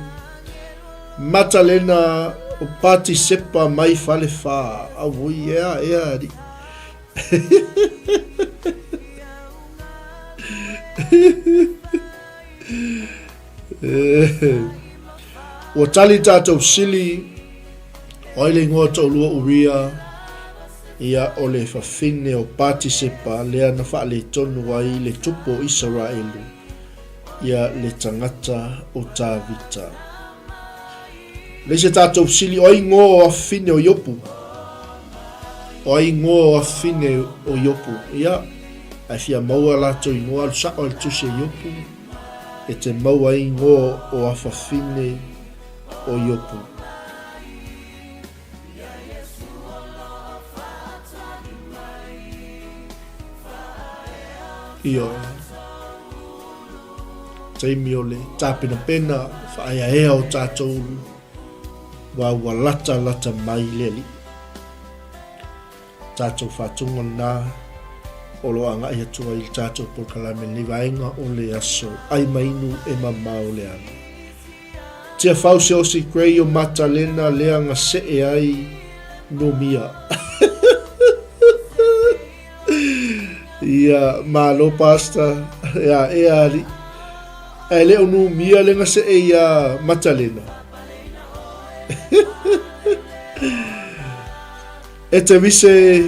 Speaker 1: Matalena o Patisepa mai Falefa. Auoi, ea, ea, alii. Ua tali tatou sili, o ai le igoa toalua Uria, ia o le fafine o Patisepa lea na faaletonu ai le tupu o Isaraelu. Ia le tagata o Tavita. Le isi a tatou fesili, o ai ingoa o afafine o Iopu? O ai ingoa o afafine o Iopu? Ia, ae fia maua latou ingoa, alu sao ai le tusi a Iopu, e te maua ai ingoa o afafine o Iopu. Ioe. Taimi o le tapenapena whaaeaea o tatou wa ua lata lata mai le Alii. Tatou faatuga lena o lo o agai atu ai le tatou polokalame lenei vaega o le aso ai mainu e mamao le ala. Tiafau Siaosi Gray o Matalena lea gasee ai Numia. Ia, malo Pastor. Ia, ea alii. Ae le o Numia le gasee ia Matalena. E te wise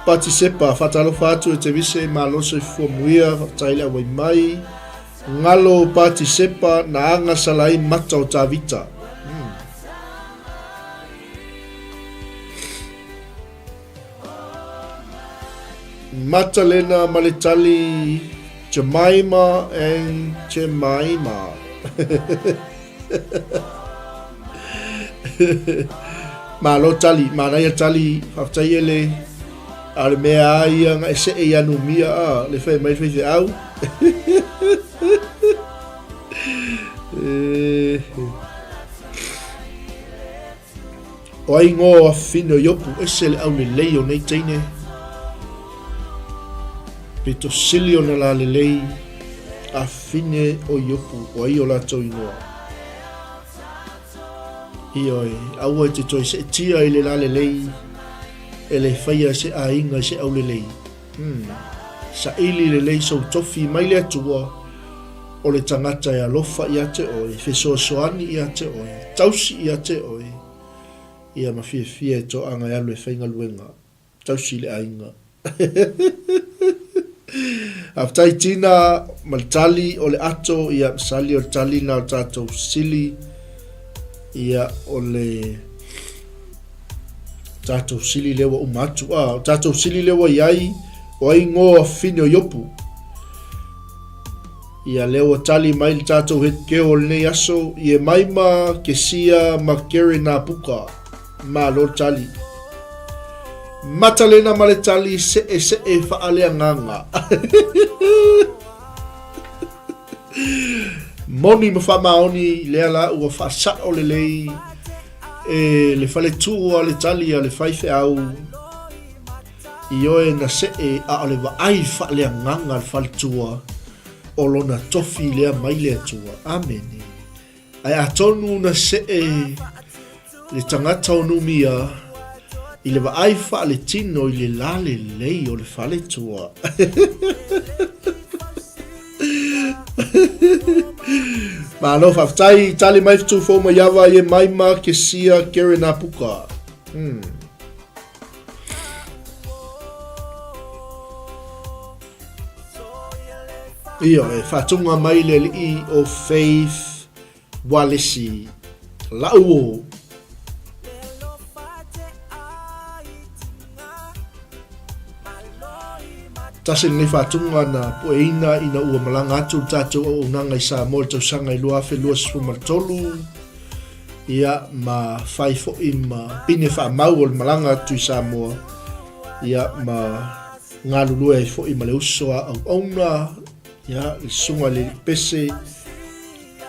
Speaker 1: Patisepa, whatalofa atu e te wise, malo soifua muia, whakatai le awai mai. Ngalo o Patisepa na agasala ai mata o Tavita. Hmm. Matalena ma le tali Jemima and Jemima. Malo tali, manaia tali, faafetai ele. A o le mea a ia na e see ia numia a, le fai mai le faifeau. O ai ngoa o afafine o Iopu, ese le aulelei o nei teine. Pito sili ona lalelei afafine o Iopu, o ai o latou ingoa. Ioe, aua e te toe seetia i le lalelei e le faia e se aiga i se aulelei. Hmm. Saili lelei sou tofi mai le Atua o le tagata e alofa ia te oe, fesoasoani ia te oe, tausi ia te oe, ia ma fiafia e toaga e alu e faigaluega, tausi i le aiga. Faafetai Tina ma le tali o le ato, ia sali o le tali na o tatou sili, ia o le tatou sili lea ua uma atu. Ah, o tatou sili lea ua iai, o ai ngoa fine o Iopu. Ia lea ua tali mai le tatou hetkeo o lenei aso, Iemaima, Kesia ma Kerenapuka. Malo le tali. Matalena ma le tali se'ese'e faaleagaga. Moni ma faamaoni lea la ua faasa'o lelei e le faletua le tali a le faifeau ioe na se'e a o le vaai faaleagaga a le faletua o lona tofi lea mai le Atua. Amene. Ae atonu na see le tagata o Numia i le vaai faaletino i le lalelei o le faletua. Malo faafetai, tali mai fetu fou mai ava ie mai ma kesia kere nā puka. Hmm. Ioe, faatuga mai le alii o Faith Walesi Lauo. Tasi lenei faatuga na pueina ina ua malaga atu le tatou auaunaga i Samoa i le tausaga i 2023, ia ma fai foi ma pine faamau o le malaga atu i Samoa, ia ma Galulue ai foi ma le uso a auauna, ia, le susuga i le Alii Pese,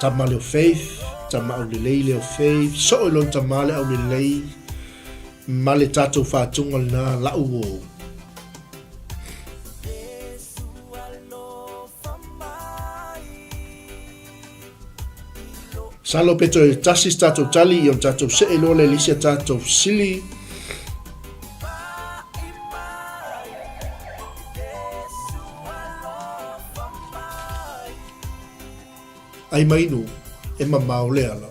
Speaker 1: tama lea o Faith, tama aulelei lea o Faith, soo i lona tama le aulelei, ma le tatou faatuga lena la'u o. Masalo pe toe tasi se tatou tali i ona tatou see loa lea i le isi a tatou fesili. Ai mainu e mamao le ala.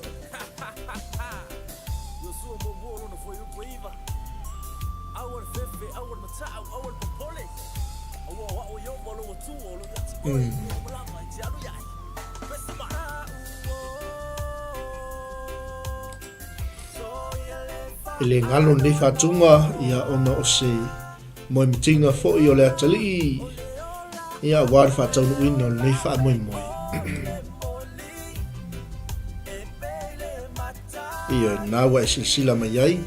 Speaker 1: Mm. E le galo lenei faatuga ia ona o se moemitiga foi o le atalii ia aua le faataunuuina o lenei faamoemoe. Ia, na ua e silasila mai ai.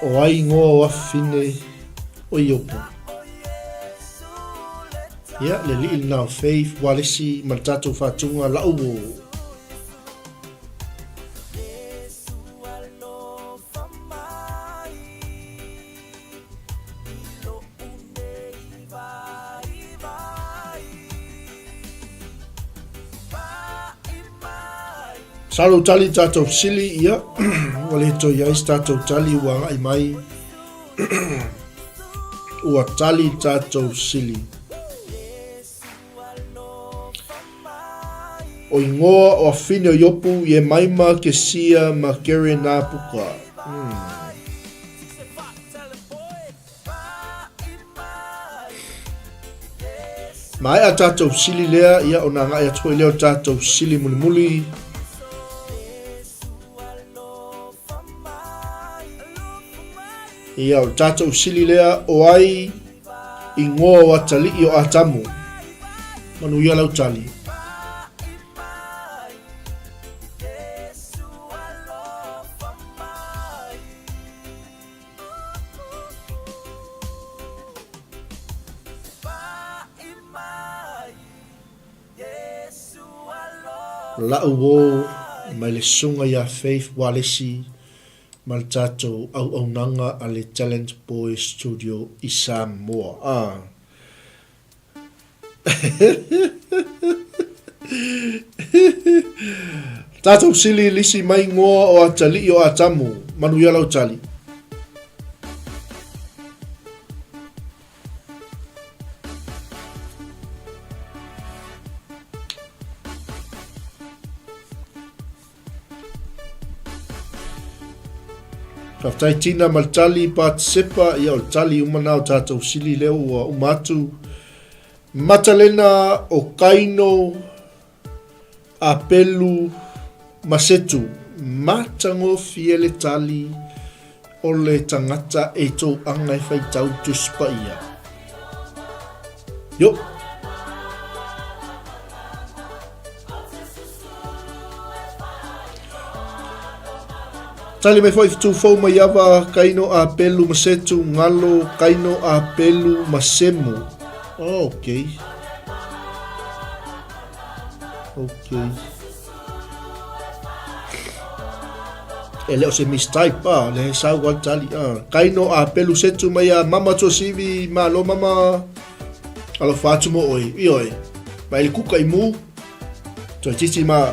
Speaker 1: O ai ingoa o afafine o Iopo? Ia, le alii lena o Faith, Walesi ma le tatou faatuga la'u o. Masalo ua tali tatou fesili, ia, ua le toe i ai se tatou tali ua agai mai. Ua tali tatou fesili. O igoa o afine o Iopu, Iemaima, Kesia ma Kerenapuka. Maea tatou sili lea, ia ona agai atu foi lea o tatou sili mulimuli. Ia, o le tatou sili lea, o ai igoa o atalii o Atamu? Manuia lau tali. La'u uō mai le susuga ia Faith Walesi ma le tatou auaunaga a le Talent Boy Studio i Samoa. Ah. Tatou sili lisi mai ngoa o atalii o Atamu. Manuia lau tali. Faafetai Tina ma le tali Patisepa, ia o le tali uma na o tatou sili lea ua uma atu. Matalena o Kaino, Apelu ma Setu, matagofie le tali o le tagata e tou aga e faitau Tusi Paia. Yo! Tali mai foi Tufou Maiava, Kaino Apelu ma Setu, Ngalo, Kaino Apelu ma Semu. Oh, okay. Okay. E le o se mistype, ah, le he sau al tali, ah. Kaino Apelu Setu mai a Mama Tuasivi, malo mama. Alofa atu mo oe, i oe. Mai le kuka i mu. Toeitiiti ma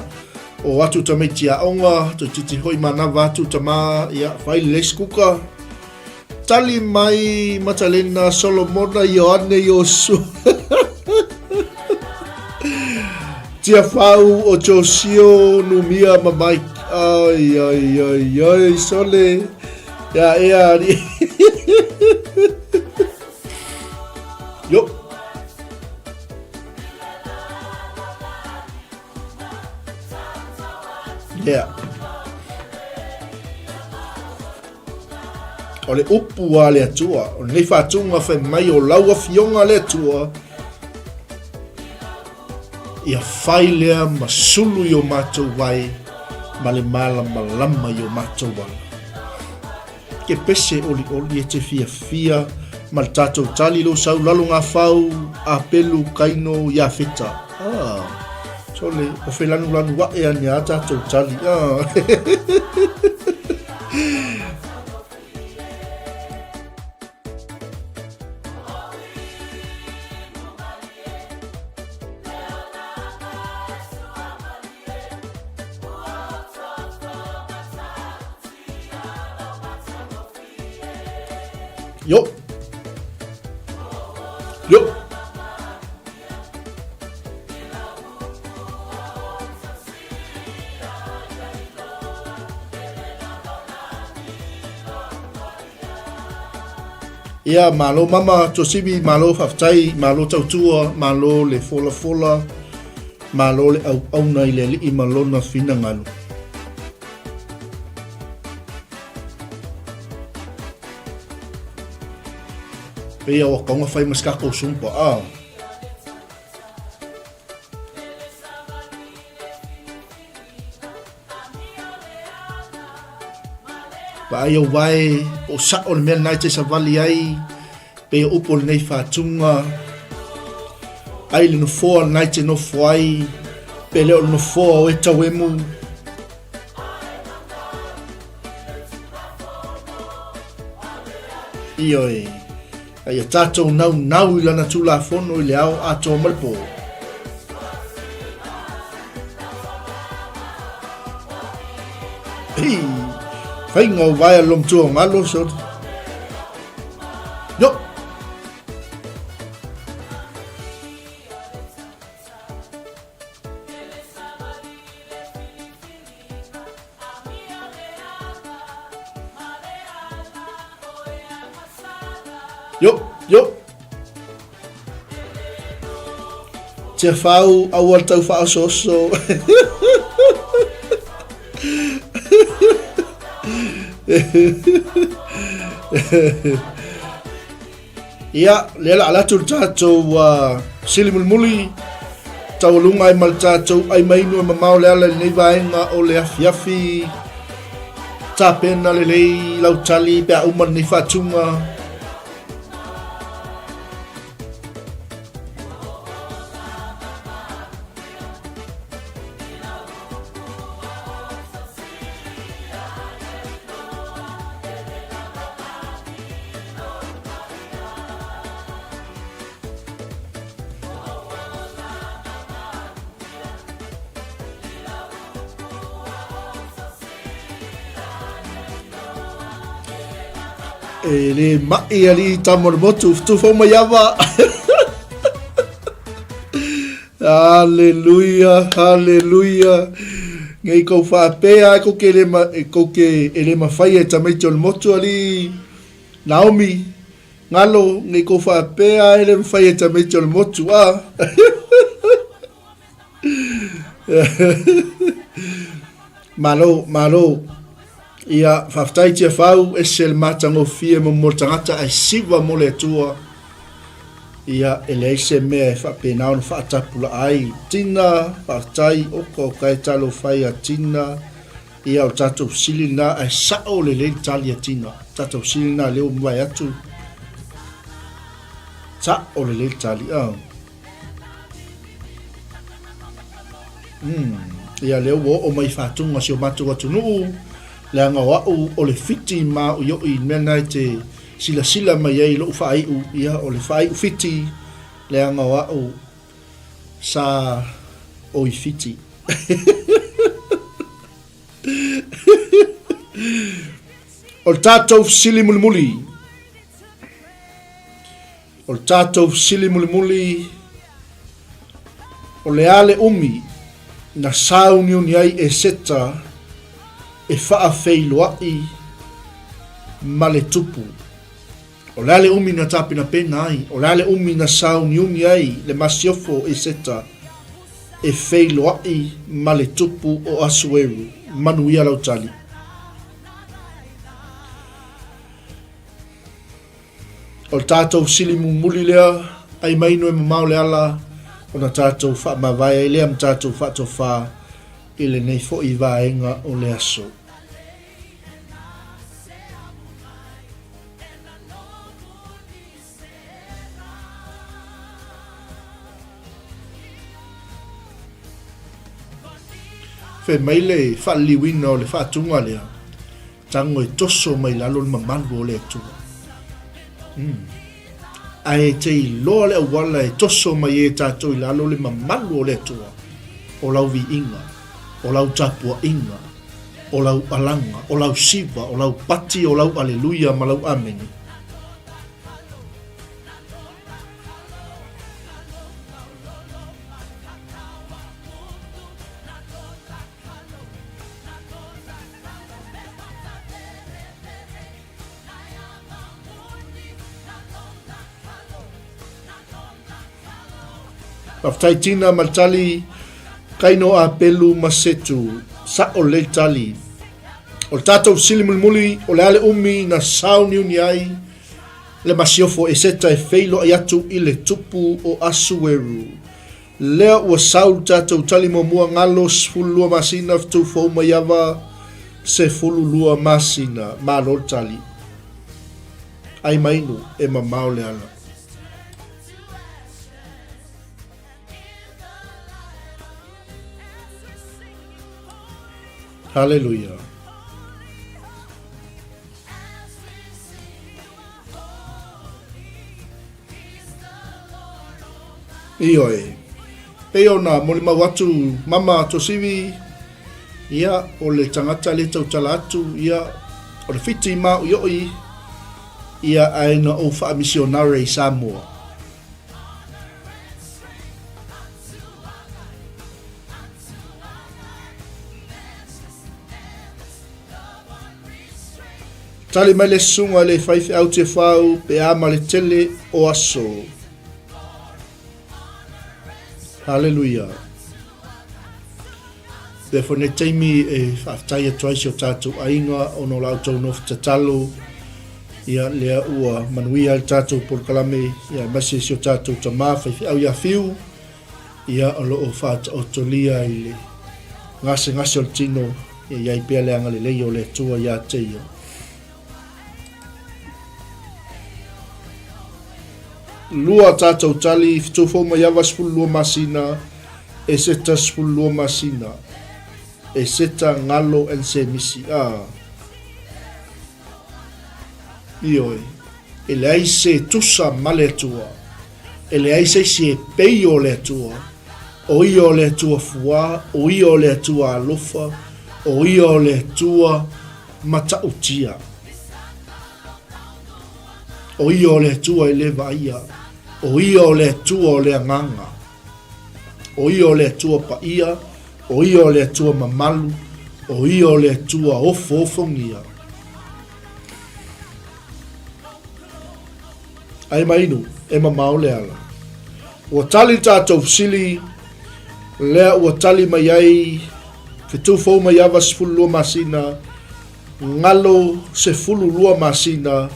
Speaker 1: o atu tamaiti aoga, toeitiiti hoi manawa atu tama, ia, whai le leisi kuka. Tali mai Matalena Solomona Ioane Iosu. Tia whau o Josio Numia ma Mike. Ai, ai, ai, ai, sole. Ia, ea, ari. Yo. Yeah. O le upu a le Atua, o lenei faatuga fai mai o lau afioga le Atua, ia fai lea ma sulu i o matou wae ma le malamalama i o matou ala. Ke pese olioli e te fiafia ma le tatou tali lou sau lalo gafau Apelu Kaino Iafeta. Ah, sole, o felanulanu aʻe ane a tatou tali. Ah. Yo. Yo. Ia, malo mama, Tuasivi, malo faafetai, malo tautua, malo le folafola, malo le auauna i le alii ma lona finagalo. Pei a ua kaunga fai ma se tatou sumpa, ah. Vaai au vae po o sa'o le mea lena e te savali ai, pei o upu o lenei faatuga, ai le nofoa lena e te nofo ai, pe le o le nofoa o e tauemu. Ioe, a ia tatou naunau i lana Tulafono i le ao atoa ma le pō. Hei, faiga o vaea lomtua o ngalo, so. Yo! Yo, yo. Tiafau, aua le tau faaosooso. Ia, lea la ala atu le tatou uh, sili mulimuli, taualuga ai ma le tatou ai mainu e mamao le ala i lenei vaega o le afiafi. Tapena lelei lau tali pe a uma lenei faatuga. E le mai ali tama o le motu, tufau mai ava. Haleluia, haleluia. Ngei kou faapea ai kou ke le ma, kou ke e le mawhai e tamaiti o le motu ali Naomi, ngalo, ngei kou faapea ai le mawhai e tamaiti o le motu, a. Malo, malo. Ia, faafetai Tiafau, ese le matagofie mo mo le tagata ae siva mo le Atua. Ia, e leai se mea e faapena ona faatapulaa ai. Tina, faafetai, oka oka e talofa ia Tina. Ia, o le tatou fesili lena, ae sao lelei le tali a Tina. Tatou fesili lena lea ua mavae atu. Sao lelei le tali, ah. Mm. Ia lea ua oo mai faatuga si o matou atunuu, leaga o au o le Fiti maoioi i mea na e te silasila mai ai i lou faaiu, ia o le faaiu Fiti, leaga o au sa o i Fiti. O le tatou fesili mulimuli. O le tatou fesili mulimuli, o le a le umi na sauniuni ai Eseta e faafeiloai ma le tupu? O le a le umi na tapenapena ai? O le a le umi na sauniuni ai le masiofo Eseta e feiloai ma le tupu o Asueru? Manuia lau tali. O le tatou sili mumuli lea, ai mai inu e mamao le ala, ona tatou faamavae ai lea ma tatou faatofā i lenei foi vaega o le aso. Fai mai le faaliliuina o le faatuga lea, Tago e toso mai lalo le mamalu o le Atua. Mm. Ae te iloa le auala e toso mai e tatou i lalo le mamalu o le Atua, o lau viiga, o lau tapuaiga, o lau alaga, o lau siva, o lau pati, o lau aleluia ma lau amene. Faafetai Tina ma le tali Kaino a Pelu ma Setu. Sa'o lelei le tali. O le tatou fesili mulimuli, o le a le umi na sauniuni ai le masiofo Eseta e feiloai atu i le tupu o Asueru? Lea ua sau le tatou tali muamua galo 12 masina fetuufou mai ava 12 masina. Malo le tali. Ai mainu e mamao le ala. Haleluia. Ioe. Pei ona molimau atu Mama Tosivi, ia, o le tagata le tautala atu, ia, o le Fiti maoioi, ia, ae na ou faamisionare i Samoa. Tali mai le susuga i le faifeau Tiafau pe a ma le tele o aso. Haleluia. Pea foi nei taimi e faafetai atu ai si o tatou aiga ona o la outou nofo tatalo ia lea ua manuia ai le tatou polokalame ia aemaise si o tatou tama faifeau ia Fiu ia o lo o faataotolia i le gasegase o le tino ia i ai pea le agalelei o le Atua ia te ia. Lua tatou tali, Fetuufou-mai-ava 12 masina, Eseta 12 masina. Eseta, Galo and Semisi. Ah. Ioe. E leai se tusa ma le Atua. E leai se isi e pei o le Atua. O ia o le Atua fuā, o ia o le Atua alofa, o ia o le Atua matautia. O ia o le Atua e le vaaia, o ia o le Atua o le agaga, o ia o le Atua paia, o ia o le Atua mamalu, o ia o le Atua ofoofogia. Ai mainu, e mamao le ala. Ua tali le tatou fesili, lea ua tali mai ai Fetuufou-mai-ava 12 masina, Galo 12 masina,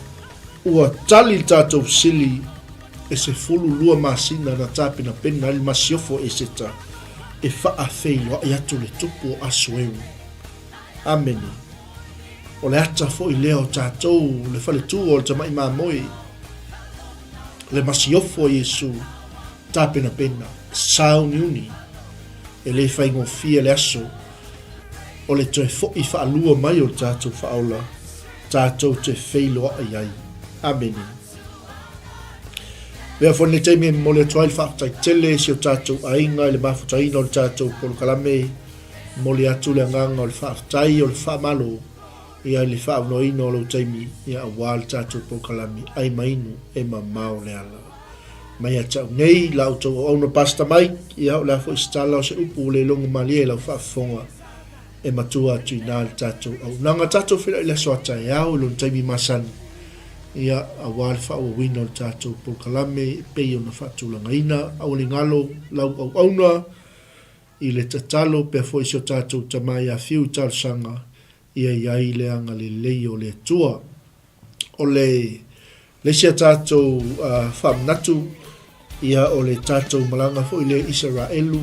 Speaker 1: ua tali le tatou fesili e 12 masina na tapenapena ai le masiofo Eseta e faafeiloai atu le tupu o Asueru. Amene. O le ata foi lea o tatou, le faletua o le tamai mamoe, le masiofo a Iesu, tapenapena, sauniuni, e le faigofie le aso o le toe foi faalua mai o le tatou Faaola, tatou te feiloai ai. Amene. Avea foi lenei taimi e momoli atu ai le faafetai tele i si o tatou aiga i le mafutaina o le tatou polokalame. Momoli atu le agaga o le faafetai o le faamalo ia i le faaavanoaina o lou taimi ia aua le tatou polokalame ai ma inu e mamao le ala. Mai ia te au nei, la outou auauna Pastor Mike, ia o le a foi se tala o se upu ua le logo malie i lau faafofoga e matua atu i ina le tatou auaunaga. Tatou feiloai i le aso a taeao i lona taimi masani, ia aua le faaauauina o le tatou polokalame e pei ona faatulagaina. Aua ne i galo lau auauna i le tatalo pea foi si o tatou tama ia Fiu i talosaga ia i ai le agalelei o le Atua. O le le isi a tatou faamanatu, ia o le tatou malaga foi lea i Isaraelu,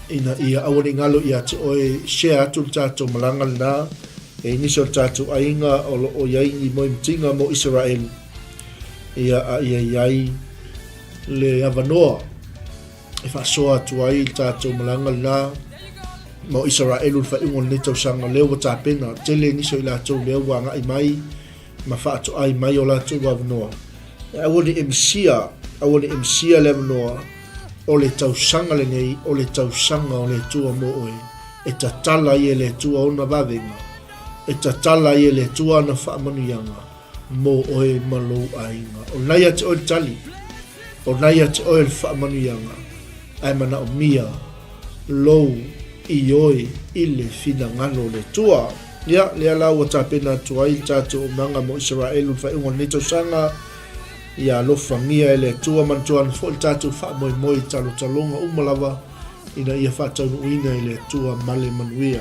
Speaker 1: ina ia aua ne i galo ia te oe, share atu le tatou malaga lena e i nisi o le tatou aiga o lo o i ai ni moemitiga mo Isaraelu, ia a ia i ai le avanoa e faasoa atu ai le tatou malaga lena ma o Isaraelu i le faaiuga o lenei tausaga, lea ua tapena tele nisi o i latou lea ua agai mai ma faatoai mai o latou avanoa. E aua ne i e misia, aua ne i e misia le avanoa o le tausaga lenei, o le tausaga o le Atua mo oe, e tatala ai e le Atua ona vavega, e tatala ai e le Atua ana faamanuiaga mo oe ma lou aiga. O lena ia te oe le tali, o lena ia te oe le faamanuiaga, ae manaomia lou ioe i le finagalo o le Atua. Ia, lea la ua tapena atu ai le tatou auaunaga mo Isaraelu i le faaiuga o lenei tausaga, ia alofagia e le Atua, manatua ane foi le tatou faamoemoe i talotaloga uma lava ina ia faataunuuina i le Atua ma le manuia.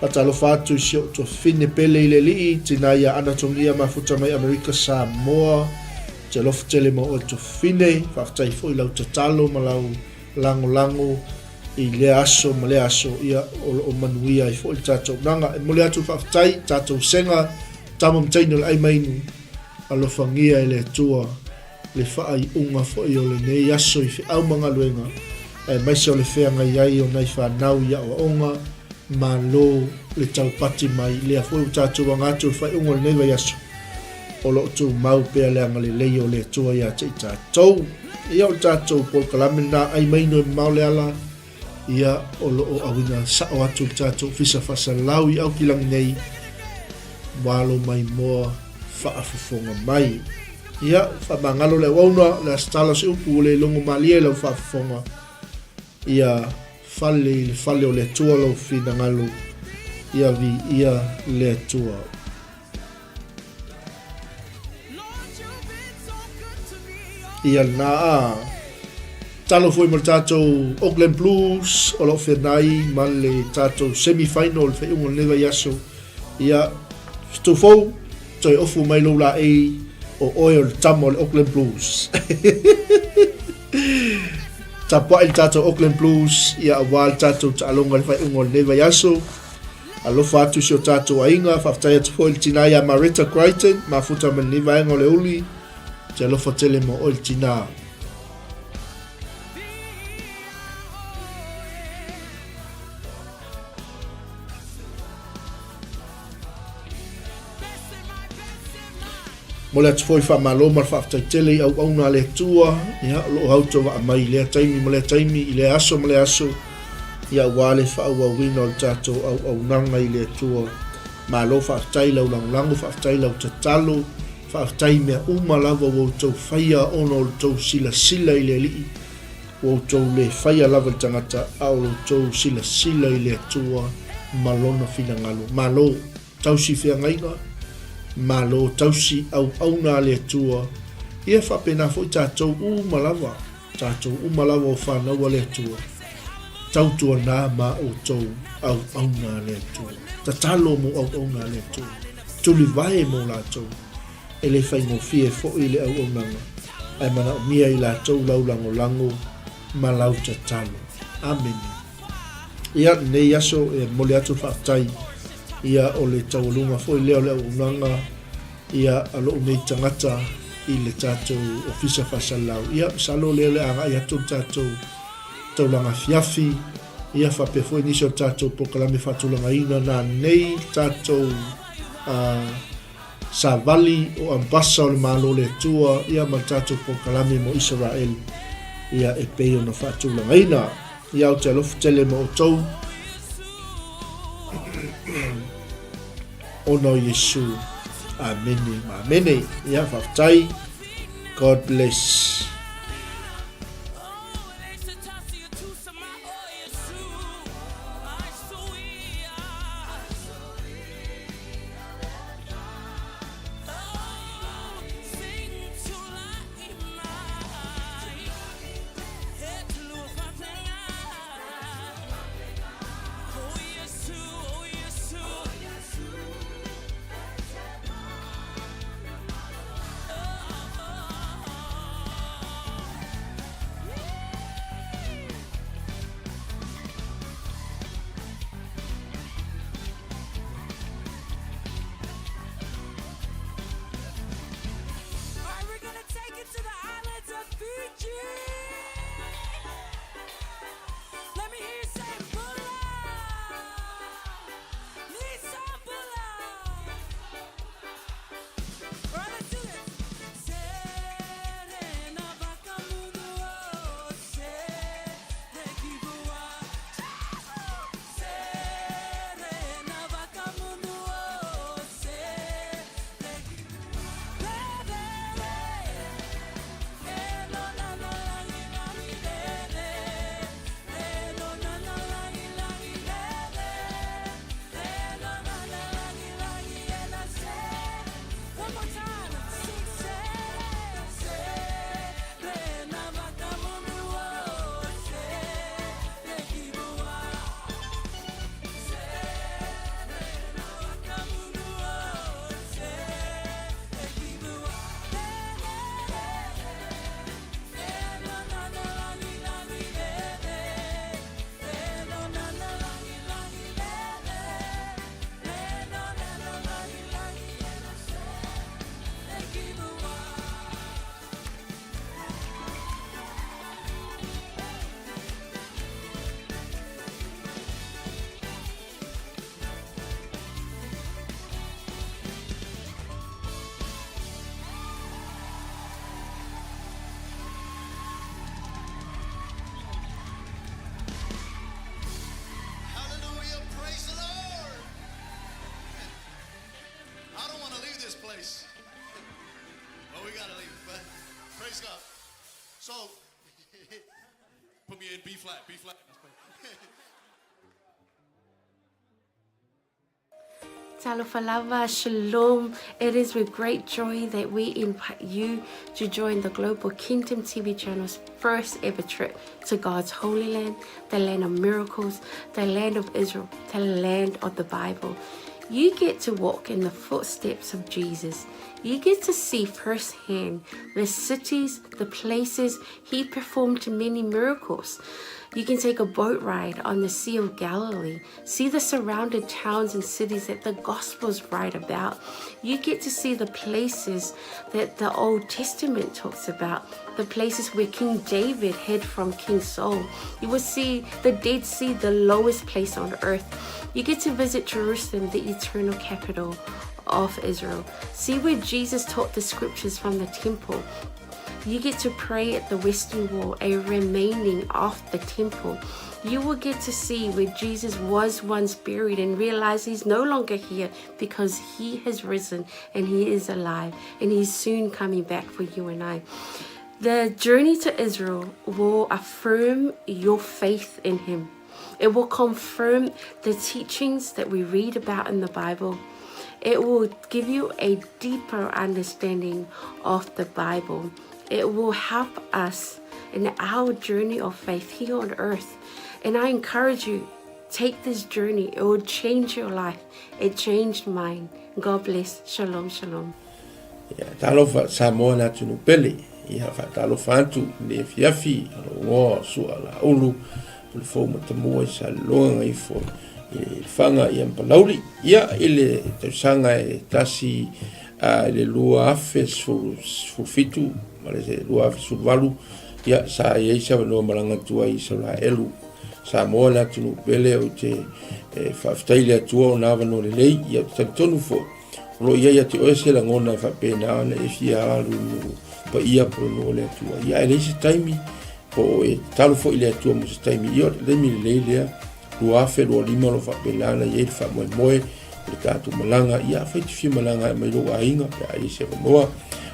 Speaker 1: Faatalofa atu i si ou tuafafine pele i le Alii, tina ia Ana Togia mafuta mai Amerika Samoa. Te alofa tele mo oe tuafafine, faafetai foi i lau tatalo ma lau lagolago i lea aso ma lea aso, ia o lo o manuia ai foi le tatou auaunaga. E momoli atu le faafetai i tatou vasega, tama ma teine o le ai mainu, alofagia e le Atua le faaiuga foi o lenei aso i feau ma galuega, aemaise o le feagai ai o nai fanau i aoaoga, malo le taupati mai, lea foi ua tatou aga atu i le faaiuga o lenei vaiaso, o lo o tumau pea le agalelei o le Atua ia te i tatou. Ia o le tatou polokalame lena, ai mai no e mamao le ala, ia o lo o auina sao atu le tatou Ofisa Faasalau i Aukilagi nei, malo mai moa faafofoga mai. Ia, faamagalo le auauna, le a se tala o se upu ua le logo malie i lau faafofoga, ia. fale i le fale o le Atua lou finagalo, ia viia le Atua. Ia lena a. Talo foi mo le tatou Auckland Blues o lo o feagai ma le tatou semi-final le faaiuga o lenei vaiaso. Ia, Tufou, toe ofu mai lou laei o oe o le tama o le Auckland Blues. Tapuai le tatou Auckland Blues, ia aua le tatou taaloga i le faaiuga o lenei vaiaso. Alofa atu i si o tatou aiga, faafetai atu foi i le tina ia Maretta Crichton, mafuta mai lenei vaega o le uli. Te alofa tele mo oe le tina. Momoli atu foi faamalo ma le faafetai tele i auauna a le Atua, ia, o lo o autovaa mai i lea taimi ma lea taimi, i lea aso ma lea aso, ia aua le faaauauina o le tatou auaunaga i le Atua. Malo faafetai lau lagolago, faafetai lau tatalo, faafetai i mea uma lava ua outou faia ona o le tou silasila i le Alii, ua outou le faia lava i le tagata, a o lo outou silasila i le Atua ma Lona finagalo. Malo! Tausi feagaiga, Malo tausi auauna a le Atua, ia faapena foi tatou uma lava, tatou uma lava o fanau a le Atua, tautuana ma outou auauna a le Atua. Tatalo mo auauna a le Atua, tulivae mo latou, e le faigofie foi le auaunaga, ae manaomia i latou lau lagolago ma lau tatalo. Amene. Ia, lenei aso e momoli atu le faafetai, ia o le taualuga foi lea o le auaunaga ia a lou nei tagata i le tatou Ofisa Faasalalau. Ia, masalo o lea o le a agai atu le tatou taulaga afiafi, ia faapea foi nisi o le tatou polokalame faatulagaina nanei tatou uh, Savali o Ambasa o le Malo o le Atua, ia ma le tatou polokalame mo Isaraelu, ia e pei ona faatulagaina. Ia ou te alofa tele ma outou ona o Iesu. Amene ma amene. Ia faafetai. God bless.
Speaker 2: B flat, B flat.
Speaker 3: Talofa lava, shalom. It is with great joy that we invite you to join the Global Kingdom TV channel's first ever trip to God's holy land, the land of miracles, the land of Israel, the land of the Bible. You get to walk in the footsteps of Jesus. You get to see firsthand the cities, the places he performed many miracles. You can take a boat ride on the Sea of Galilee, see the surrounded towns and cities that the Gospels write about. You get to see the places that the Old Testament talks about, the places where King David hid from King Saul. You will see the Dead Sea, the lowest place on earth. You get to visit Jerusalem, the eternal capital of Israel. See where Jesus taught the scriptures from the temple. You get to pray at the Western Wall, a remaining of the temple. You will get to see where Jesus was once buried and realize he's no longer here because he has risen and he is alive and he's soon coming back for you and I. The journey to Israel will affirm your faith in him. It will confirm the teachings that we read about in the Bible. It will give you a deeper understanding of the Bible. It will help us in our journey of faith here on earth. And I encourage you, take this journey. It will change your life. It changed mine. God bless. Shalom, shalom.
Speaker 4: Ia, talofa Samoa le atunuu pele. Ia, faatalofa atu i le afiafi, o lou igoa o Sua Laulu, Pulefou Matamua i Saleloga Gagaifo i Lefaga ia ma Palauli. Ia, i le tausaga e tasi i le 2017 ma le 2018, ia, sa i ai se avanoa malaga atu ai i Isaraelu. Samoa le atunuu pele, ou te faafetai i le Atua ona avanoa lelei, ia, ou te talitonu foi, O lo o i ai ia te oe se lagona e faapena ona e fia alu i nuu paia po o le nuu o le Atua. Ia, ae leai se taimi, po o e tatalo foi i le Atua mo se taimi. Ia, o le taimi lelei lea, 2025 o lo o faapena ona i ai le faamoemoe o le tatou malaga. Ia, afai e te fia malaga e aumai lou aiga pe a i ai se avanoa.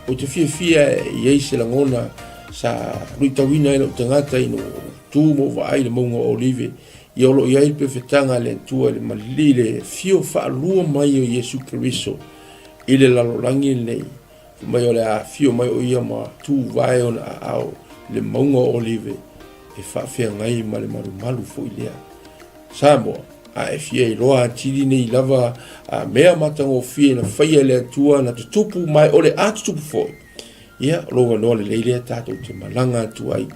Speaker 4: Ou te fiafia e i ai se lagona sa luitauina ai lou tagata ina ua ou tu ma ou vaai i le mauga o Olive Ia o lo o i ai le pefetaga a le Atua i le malili i le afio faalua mai o Iesu Keriso i le lalolagi lenei, fai mai o le a afio mai o ia ma tuvae ona aao i le mauga o Olive e faafeagai ma le malumalu foi lea. Samoa, a e fia iloa atili nei lava a mea matagofie na faia e le Atua na tutupu ma e o le a tutupu foi, Ia, o lou avanoa lelei lea tatou te malaga atu ai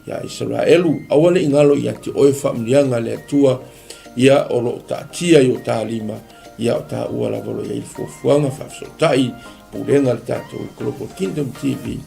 Speaker 4: ia Isaraelu. Aua ne i galo ia te oe faamanuiaga a le Atua, ia o lo o taatia i o ta lima, ia o taua lava o lo o i ai le fuafuaga faafesootai pulega a le tatou Global Kingdom TV,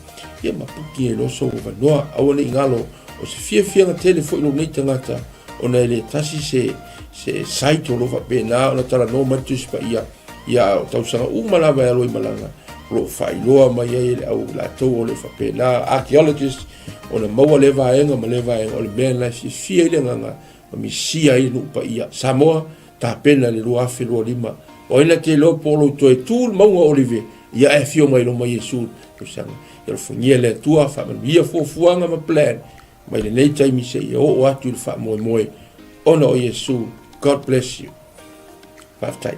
Speaker 4: ia ma puki ai loa sou avanoa. Aua ne i galo, o se fiafiaga tele foi lou nei tagata, ona e le tasi se, se site o lo o faapena ona talanoa mai le Tusi Paia, Ia, o tausaga uma lava e alo i malaga, o lo o faailoa mai ai e le au latou o le faapena, archaeologist, ona maua lea vaega ma lea vaega, o le mea lena e fiafia ai le agaga ma misia ai le nuu paia. Samoa, tapena le 2025. O ai na te iloa po o lou toe tu le mauga o Olive, ia ae afio mai loma Iesu i le tausaga. Ia alofagia le Atua, faamanuia fuafuaga ma plan mai lenei taimi seia oo atu i le faamoemoe ona o Iesu. God bless you. Faafetai.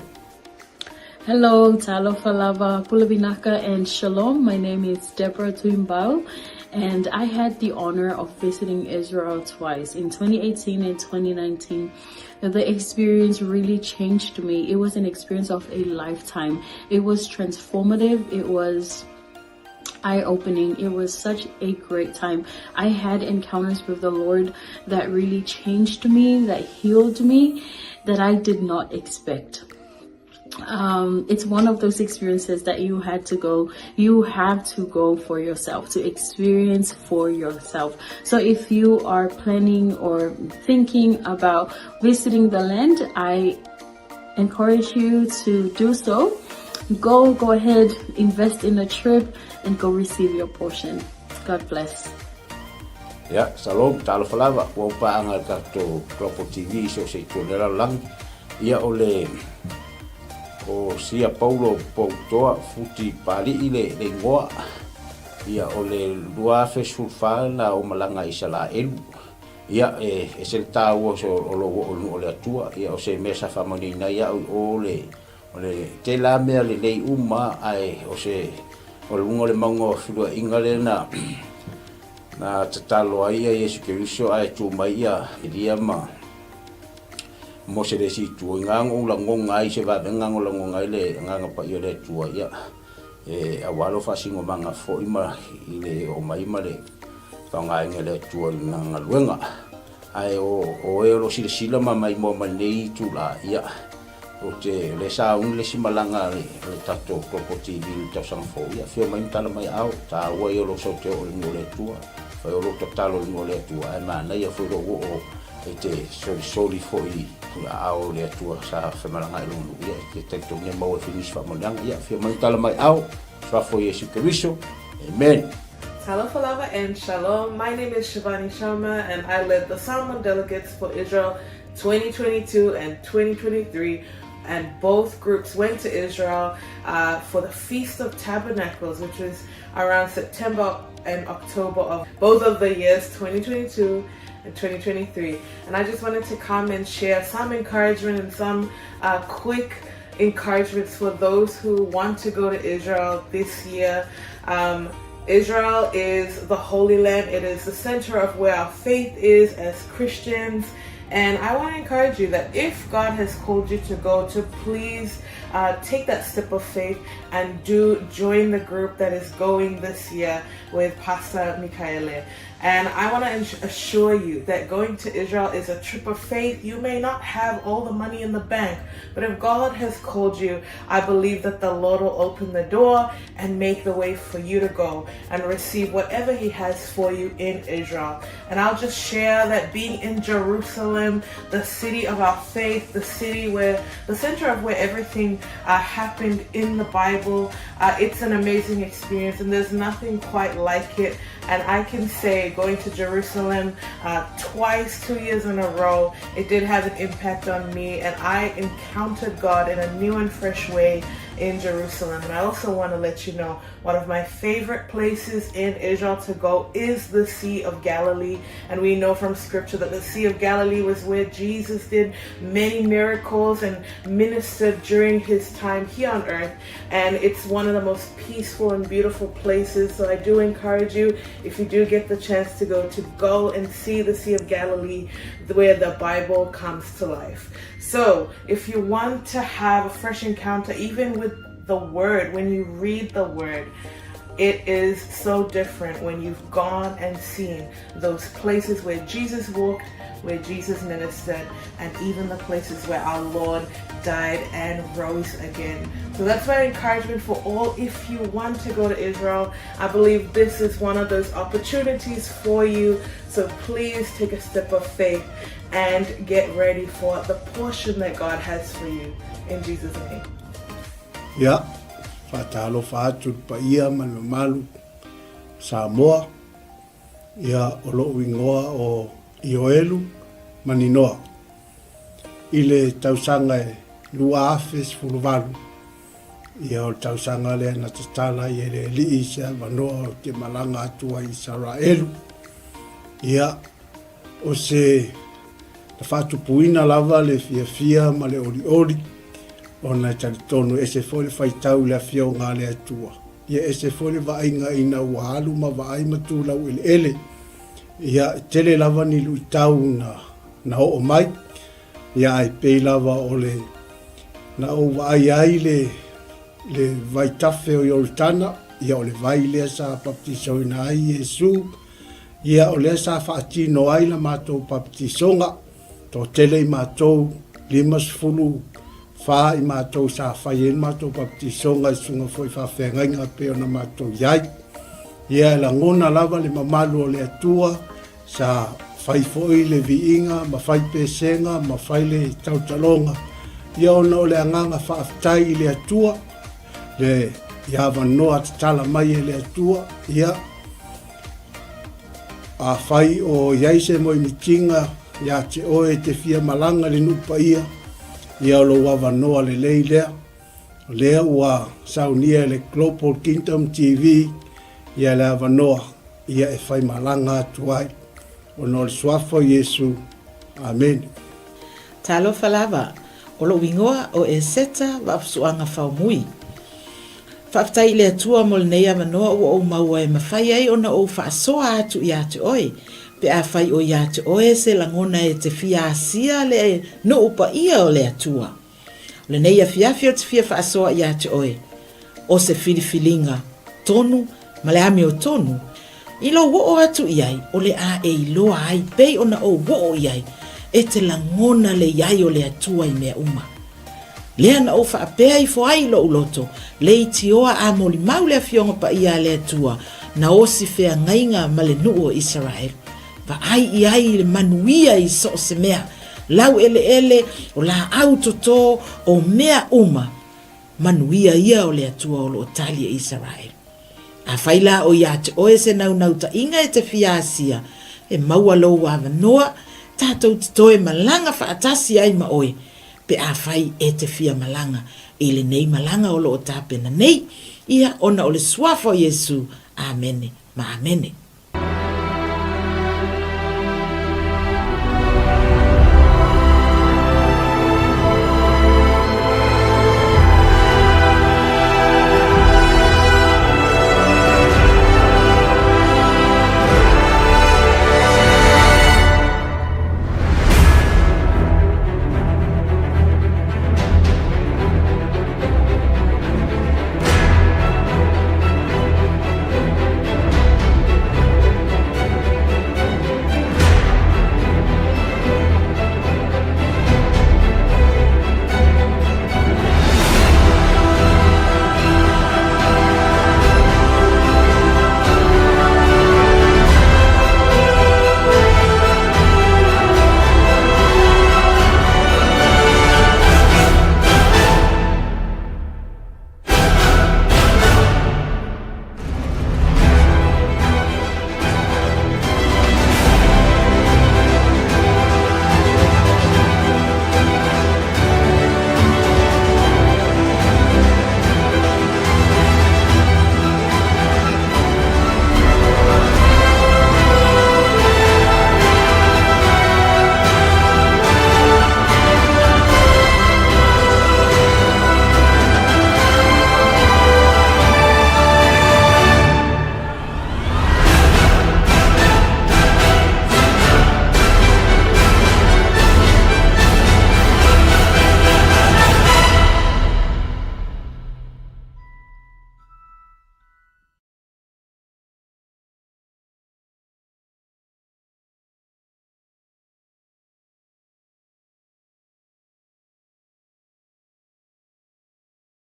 Speaker 5: Hello, talofa lava, pule vinaka and shalom. My name is Deborah Tuimbau and I had the honor of visiting Israel twice in 2018 and 2019. The experience really changed me. It was an experience of a lifetime. It was transformative. It was eye-opening. It was such a great time. I had encounters with the Lord that really changed me, that healed me, that I did not expect. Um, it's one of those experiences that you had to go, you have to go for yourself, to experience for yourself. So if you are planning or thinking about visiting the land, I encourage you to do so. Go, go ahead, invest in a trip and go receive your portion. God bless.
Speaker 6: Ia, shalom, talofa lava, ua ou paaga i le tatou Global TV i so o se itu o le lalolagi. Ia, o le, o Sia Paulo Poutoa Futi Pali'i le, le igoa. Ia, o le 2014 na ou malaga i Isalaelu. Ia, e ese le taua o se o lou oo i le nuu o le Atua. Ia, o se mea sa faamanuiaina ai au i o le, o le tela mea lelei uma, ae o se, o luga o le mauga o feluaiga lea na, na tatalo ai ia Iesu Keriso ae tu mai ia Elia ma Mose le isi itu. I na ou lagona ai se vavega na lagona ai le Agaga Paia o le Atua, ia, e aua lou faasinomaga foi ma i le oo mai ma le faaaogaina e le Atua i lana galuega. Ae o oe o lo o silasila ma maimoa mai lenei itula, ia, ou te, o lea sa uni le isi malaga a le, a le tatou Global TV i le tausaga fou, ia, afio mai ma tala mai aao, taua ia o lou sau te oo i le nuu o le Atua, fai o lou tatalo i le nuu o le Atua, ae manaia foi lou oo e te solisoli foi i aao o le Atua sa femalagaai i lona nuu, ia, e te talitonu e maua ai foi nisi faamanuiaga. Ia, afio mai ma tala mai aao, Suafa o Iesu Keriso. Amen.
Speaker 2: Talofa lava and shalom. My name is Shivani Sharma and I led the Samoan delegates for Israel 2022 and 2023 and both groups went to Israel uh, for the Feast of Tabernacles, which was around September and October of both of the years 2022 and 2023. And I just wanted to come and share some encouragement and some uh, quick encouragements for those who want to go to Israel this year. Um, Israel is the Holy Land. It is the center of where our faith is as Christians. And I want to encourage you that if God has called you to go, to please uh, take that step of faith and do join the group that is going this year with Pastor Mikaele. And I want to assure you that going to Israel is a trip of faith. You may not have all the money in the bank, but if God has called you, I believe that the Lord will open the door and make the way for you to go and receive whatever He has for you in Israel. And I'll just share that being in Jerusalem, the city of our faith, the city where the center of where everything uh, happened in the Bible, uh, it's an amazing experience, and there's nothing quite like it. And I can say going to Jerusalem uh, twice, two years in a row, it did have an impact on me, and I encountered God in a new and fresh way in Jerusalem. And I also want to let you know one of my favorite places in Israel to go is the Sea of Galilee. And we know from scripture that the Sea of Galilee was where Jesus did many miracles and ministered during his time here on earth. And it's one of the most peaceful and beautiful places. So I do encourage you, if you do get the chance to go, to go and see the Sea of Galilee where the Bible comes to life. So if you want to have a fresh encounter, even with the Word, when you read the Word, it is so different when you've gone and seen those places where Jesus walked, where Jesus ministered, and even the places where our Lord died and rose again. So that's my encouragement for all. If you want to go to Israel, I believe this is one of those opportunities for you. So please take a step of faith and get ready for the portion that God has for you. In Jesus' name.
Speaker 1: Ia, faatalofa atu i le paia ma le mamalu Samoa. Ia, o lou igoa o Ioelu Maninoa. I le tausaga e 2018, ia o le tausaga lea na tatala ai e le Alii se avanoa ou te malaga atu ai i Isaraelu. Ia, o se na faatupuina lava le fiafia ma le olioli, ona e talitonu e ese foi le faitau i le Afioga a le Atua. Ia ese foi le vaaiga ina ua alu ma vaai ma tu laueleele. Ia, e tele lava ni luitau na, na oo mai, ia ae pei lava o le, na ou vaai ai le, le vaitafe o Ioritana, ia o le vai lea sa baptisoina ai Iesu, ia o lea sa faatino ai la matou baptisoga, toatele i matou, 54 i matou sa fai ai le matou baptisoga i susuga foi i faafeagaiga pei ona matou i ai. Ia e lagona lava le mamalu o le Atua sa fai foi le viiga ma fai pesega ma fai le tautaloga, ia ona o le agaga faafetai i le Atua, le i avanoa tatala mai e le Atua, ia afai o i ai se moemitiga ia te oe e te fia malaga i le nuu paia, ia o lou avanoa lelei lea. O lea ua saunia e le Global Kingdom TV ia le avanoa ia e faimalaga atu ai.
Speaker 7: Ona o le Suafa o Iesu. Amene.
Speaker 8: Talofa lava, o lou igoa o Eseta Vaafusuaga Faumui. Faafetai i le Atua mo lenei avanoa ua ou maua e mafai ai ona ou faasoa atu ia te oe, pe afai o ia te oe se lagona e te fia asia le nuu paia o le Atua. O lenei afiafi ou te fia faasoa ia te oe, o se filifiliga tonu ma le amiotonu, i lou oo atu i ai o le a e iloa ai pei ona ou oo i ai, e te lagona le i ai o le Atua i mea uma. Lea na ou faapea ifo ai i lou loto, leitioa a molimau le Afioga Paia a le Atua, na osi feagaiga ma le nuu o Isaraelu. Vaai i ai i le manuia i so o se mea, laueleele, o laau toto, o mea uma, manuia ia o le Atua o lo o tali e Isaraelu. Afai la o ia te oe se naunautai-ga e te fia asia, e maua lou avanoa, tatou te toe malaga faatasi ai ma oe, pe afai e te fia malaga i lenei malaga o lo o tapena nei, ia, ona o le Suafa o Iesu. Amene ma amene.